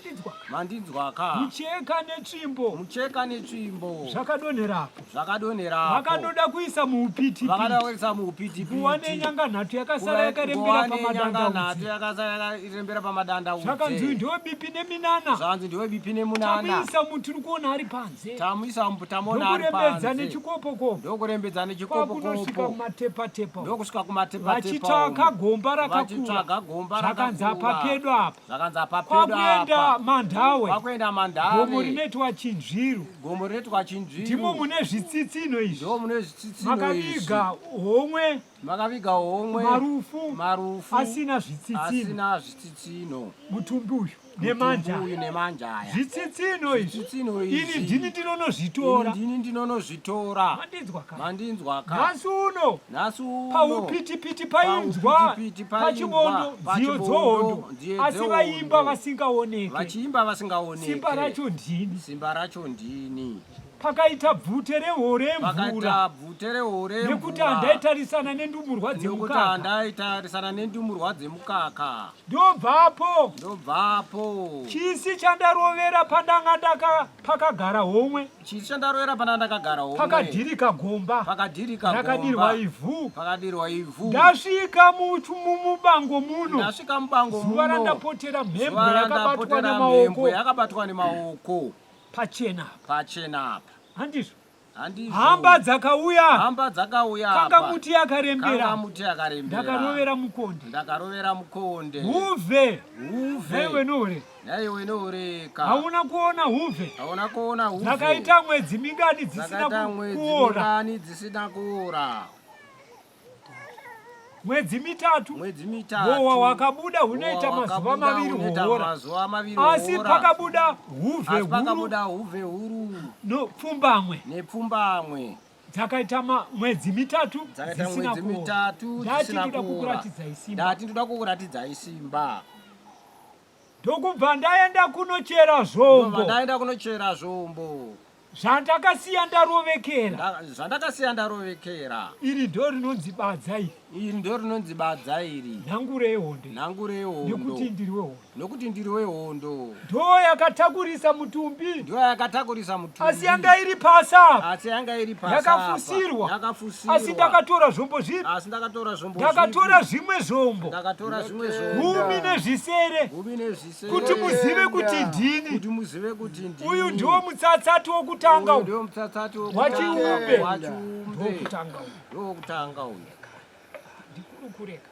Speaker 7: mandinzwa
Speaker 15: mandinzwa ka
Speaker 7: mucheka netsvimbo
Speaker 15: mucheka netsvimbo
Speaker 7: zvakadonherapo
Speaker 15: zvakadonherapo
Speaker 7: vakanoda kuisa muupitipiti
Speaker 15: vakada kuisa muupitipiti
Speaker 7: nguva nenyanga nhatu yakasara yakarembera pamadanda
Speaker 15: nhatu yakasara yakarembera pamadanda
Speaker 7: zvakanzi ndiwe bipi neminana
Speaker 15: zvanzi ndiwe bipi nemunana
Speaker 7: tamuisa muti uri kuona ari panze
Speaker 15: tamuisa muti tamuona ari panze
Speaker 7: ndokurembedza nechikopokopo
Speaker 15: ndokurembedza nechikopokopo
Speaker 7: kwakunosvika kumatepatepa
Speaker 15: ndokusvika kumatepatepa
Speaker 7: vachitsvaka gomba rakakura
Speaker 15: vachitsvaga gomba
Speaker 7: zvakanzi apa pedu apa
Speaker 15: zvakanzi apa pedu apa
Speaker 7: kwakuenda mandawe
Speaker 15: kwakuenda mandawe
Speaker 7: gomo rinoitwa chinzviru
Speaker 15: gomo rinoitwa chinzviru
Speaker 7: ndimo mune zvitsitsino izvi
Speaker 15: ndimo mune zvitsitsino
Speaker 7: makaviga homwe
Speaker 15: makaviga homwe
Speaker 7: marufu
Speaker 15: marufu
Speaker 7: asina zvitsitsino
Speaker 15: asina zvitsitsino
Speaker 7: mutumbi uyu nemanja
Speaker 15: uyu nemanja aya
Speaker 7: zvitsitsino
Speaker 15: izvi
Speaker 7: ini ndini ndinonozvitora
Speaker 15: ndini ndinonozvitora
Speaker 7: mandinzwa ka
Speaker 15: mandinzwa ka
Speaker 7: nhasi uno
Speaker 15: nhasi uno
Speaker 7: paupitipiti painzwa pachibondo nziyo dzohondo asi vaimba vasingaoneke
Speaker 15: vachiimba vasingaoneke
Speaker 7: simba racho ndini
Speaker 15: simba racho ndini
Speaker 7: pakaita bvute rehore
Speaker 15: mvura bvute rehore
Speaker 7: nekuti handaitarisana nendumurwa
Speaker 15: dzemukaka handaitarisana nendumurwa dzemukaka
Speaker 7: ndobvapo
Speaker 15: ndobvapo
Speaker 7: chisi chandarovera pandanga ndaka pakagara homwe
Speaker 15: chisi chandarovera pandanga ndakagara homwe
Speaker 7: pakadhirika gomba
Speaker 15: pakadhirika gomba
Speaker 7: rakadirwa ivhu
Speaker 15: pakadirwa ivhu
Speaker 7: ndasvika mumubango muno
Speaker 15: ndasvika mubango muno
Speaker 7: zuva randapotera mhembwe yakabatwa nemaoko
Speaker 15: yakabatwa nemaoko
Speaker 7: pachena
Speaker 15: pachena apa
Speaker 7: handizvo
Speaker 15: handizvo
Speaker 7: hamba dzakauya
Speaker 15: hamba dzakauya
Speaker 7: kanga muti yakarembera
Speaker 15: kanga muti yakarembera
Speaker 7: ndakarovera mukonde
Speaker 15: ndakarovera mukonde
Speaker 7: huve
Speaker 15: huve
Speaker 7: naiwe noure
Speaker 15: naiwe noureka
Speaker 7: hauna kuona huve
Speaker 15: hauna kuona huve
Speaker 7: dzakaita mwedzi mingani dzisina kuora
Speaker 15: mingani dzisina kuora
Speaker 7: mwedzi mitatu
Speaker 15: mwedzi mitatu
Speaker 7: howa hwakabuda hunoita mazuva maviri hwoora asi pakabuda huve
Speaker 15: huru huve huru
Speaker 7: nopfumbamwe
Speaker 15: nepfumbamwe
Speaker 7: dzakaita mwedzi mitatu
Speaker 15: dzakaita mwedzi mitatu
Speaker 7: ndati ndoda kukuratidzai simba
Speaker 15: ndati ndoda kukuratidzai simba.
Speaker 7: Ndokubva ndaenda kunochera zvombo.
Speaker 19: Ndaenda kunochera zvombo.
Speaker 7: Zvandakasiya ndarovekera.
Speaker 19: Zvandakasiya ndarovekera.
Speaker 7: Iri ndo rinonzi badza iri.
Speaker 19: Iri ndo rinonzi badza iri.
Speaker 7: Nhangure yehondo.
Speaker 19: Nhangure yehondo.
Speaker 7: Nekuti ndiri wehondo.
Speaker 19: Nokuti ndiri wehondo.
Speaker 7: Ndo yakatakurisa mutumbi.
Speaker 19: Ndo yakatakurisa mutumbi.
Speaker 7: Asi yanga iri pasa.
Speaker 19: Asi yanga iri pasa.
Speaker 7: Yakafusirwa.
Speaker 19: Yakafusirwa.
Speaker 7: Asi ndakatora zvombo zvipi?
Speaker 19: Asi ndakatora zvombo
Speaker 7: Ndakatora zvimwe zvombo.
Speaker 19: Ndakatora zvimwe zvombo.
Speaker 7: 17.
Speaker 19: 17.
Speaker 7: Kuti muzive kuti ndini.
Speaker 19: Kuti muzive kuti ndini.
Speaker 7: Uyu ndiwo mutsatsati wokutanga
Speaker 19: uyu. Ndiwo mutsatsati wokutanga.
Speaker 7: Wachiumbe.
Speaker 19: Wachiumbe.
Speaker 7: Ndokutanga uyu.
Speaker 19: Ndokutanga uyu.
Speaker 7: Ndikurukureka.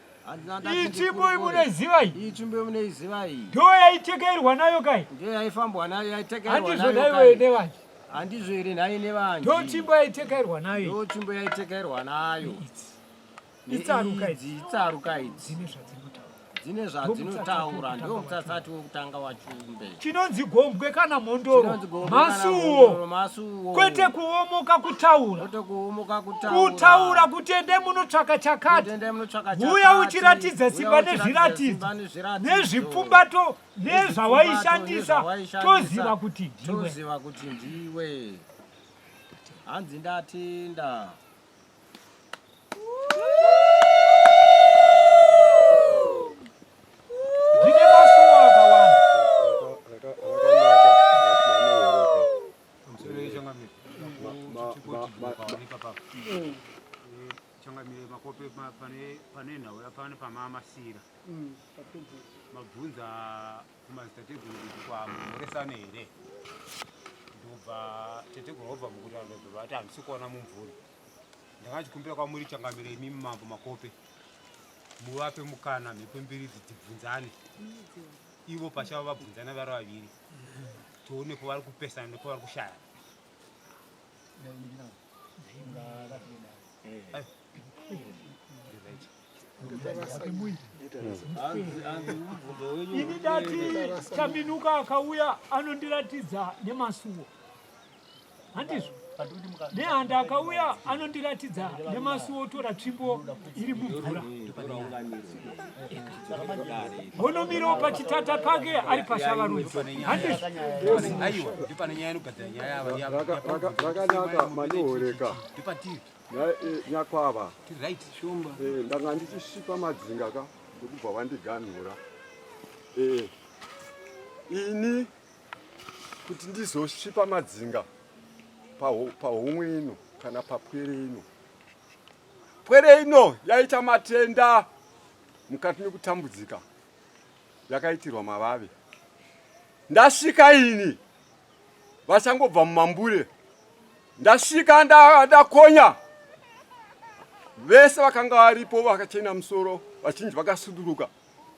Speaker 7: Iyi tsvimbo iyi munoiziva iyi?
Speaker 19: Iyi tsvimbo munoiziva iyi.
Speaker 7: Ndiyo yaitekeirwa nayo kai?
Speaker 19: Ndiyo yaifambwa nayo yaitekeirwa nayo.
Speaker 7: Handizvo naiwe nevanji.
Speaker 19: Handizvo here nhai nevanji.
Speaker 7: Ndiyo tsvimbo yaitekeirwa nayo.
Speaker 19: Ndiyo tsvimbo yaitekeirwa nayo.
Speaker 7: Itsaruka
Speaker 19: idzi. Itsaruka idzi.
Speaker 7: Dzine zvadzinotaura.
Speaker 19: Dzine zvadzinotaura. Ndiwo mutsatsati wekutanga waChumbe.
Speaker 7: Chinonzi gombwe kana mhondoro. Masuwo.
Speaker 19: Masuwo.
Speaker 7: Kwete kuomoka kutaura.
Speaker 19: Kwete kuomoka kutaura.
Speaker 7: Kutaura kuti ende munotsvaka chakati.
Speaker 19: Ende munotsvaka chakati.
Speaker 7: Huya uchiratidza simba nezviratidzo. Nezvipfumbato nezvawaishandisa toziva kuti ndiwe.
Speaker 19: Toziva kuti ndiwe. Hanzi ndatenda.
Speaker 7: Ndine masuwo akawanda.
Speaker 8: Changamire makope pane nhau yapano pamamasira mabvunza kumadzitateguru kuti kwamhoresano here ndobva teteguru vobva mukutaura ndobva vati handisi kuona mumvuri Ndakachikumbira kwamuri changamire imimi mambo Makope muvape mukana mhepo mbiri idzi dzibvunzane ivo pachavo vabvunzana vari vaviri tione kwavari kupesana nekwavari kushaya.
Speaker 7: Ini ndati Chaminuka akauya anondiratidza nemasuwo handizvo nehanda akauya anondiratidza nemasuwo otora tsvimbo iri mumvura honomirawo pachitata pake ari pashavarudzi handizvo
Speaker 4: rakanaka manohoreka nyakwava ndanga ndichisvipa madzinga ka ndokubva vandiganhura ini kuti ndizosvipa madzinga pahomwe ino kana papwere ino. Pwere ino yaita matenda mukati mekutambudzika yakaitirwa mavave. Ndasvika ini vachangobva mumambure, ndasvika ndakonya vese vakanga varipo vakachena musoro, vachinji vakasuduruka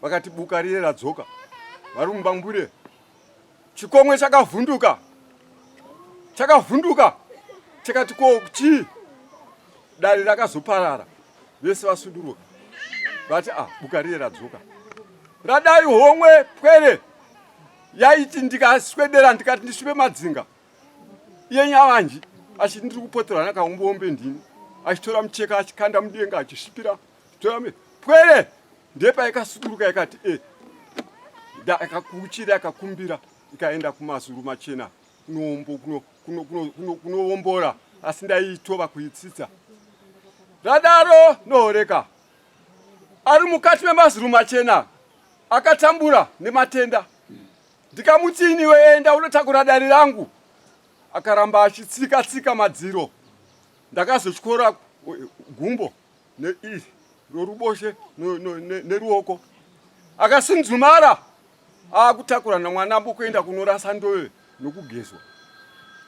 Speaker 4: vakati buka riye radzoka vari mubambure Chikomwe chakavhunduka, chakavhunduka chakati ko chii? Dare rakazoparara, vese vasuduruka vati ah, buka riye radzoka. Radai homwe pwere yaiti ndikaswedera ndikati ndisvipe madzinga iye nyavanji achiti ndiri kupoterwa nakaumboombe ndini achitora mucheka achikanda mudenga achisvipira tora pwere Ndepaikasuduruka ikati e akakuchira akakumbira ikaenda kumazuru machena kunowombora asi ndaiitova kuitsitsa radaro nohoreka ari mukati memazuru machena akatambura nematenda ndikamuti iniwe enda unotakura dare rangu akaramba achitsika tsika madziro ndakazotyora gumbo neiri roruboshe neruoko akasinzumara akutakura namwana kuenda kunorasa ndove nokugezwa.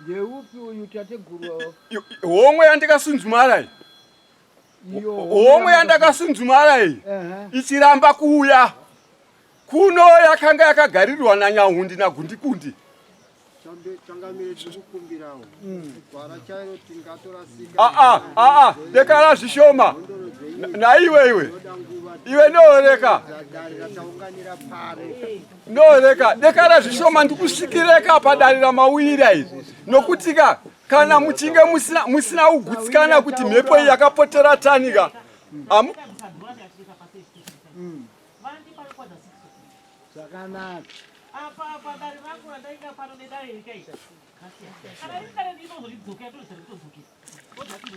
Speaker 1: Ndeupi uyu tateguru?
Speaker 4: Homwe yandikasunzumara iyi. Homwe yandakasunzumara iyi ichiramba kuuya kuno yakanga yakagarirwa naNyahundi naGundikundi.
Speaker 2: Changamire tiri kukumbirawo gwara chairo tingatorasika.
Speaker 4: Aa aa dekara zvishoma naiwe iwe iwe nooreka nooreka dekara zvishoma ndikusvikireka padare ramauyira iri nokutika kana muchinge musina musina kugutsikana kuti mhepo iyi yakapotera tanika amu
Speaker 1: Zvakanaka.
Speaker 16: Apa padare rangu randainga pano nedare rikaita. Kana riri dare rinozoridzokera torizari kutodzokera.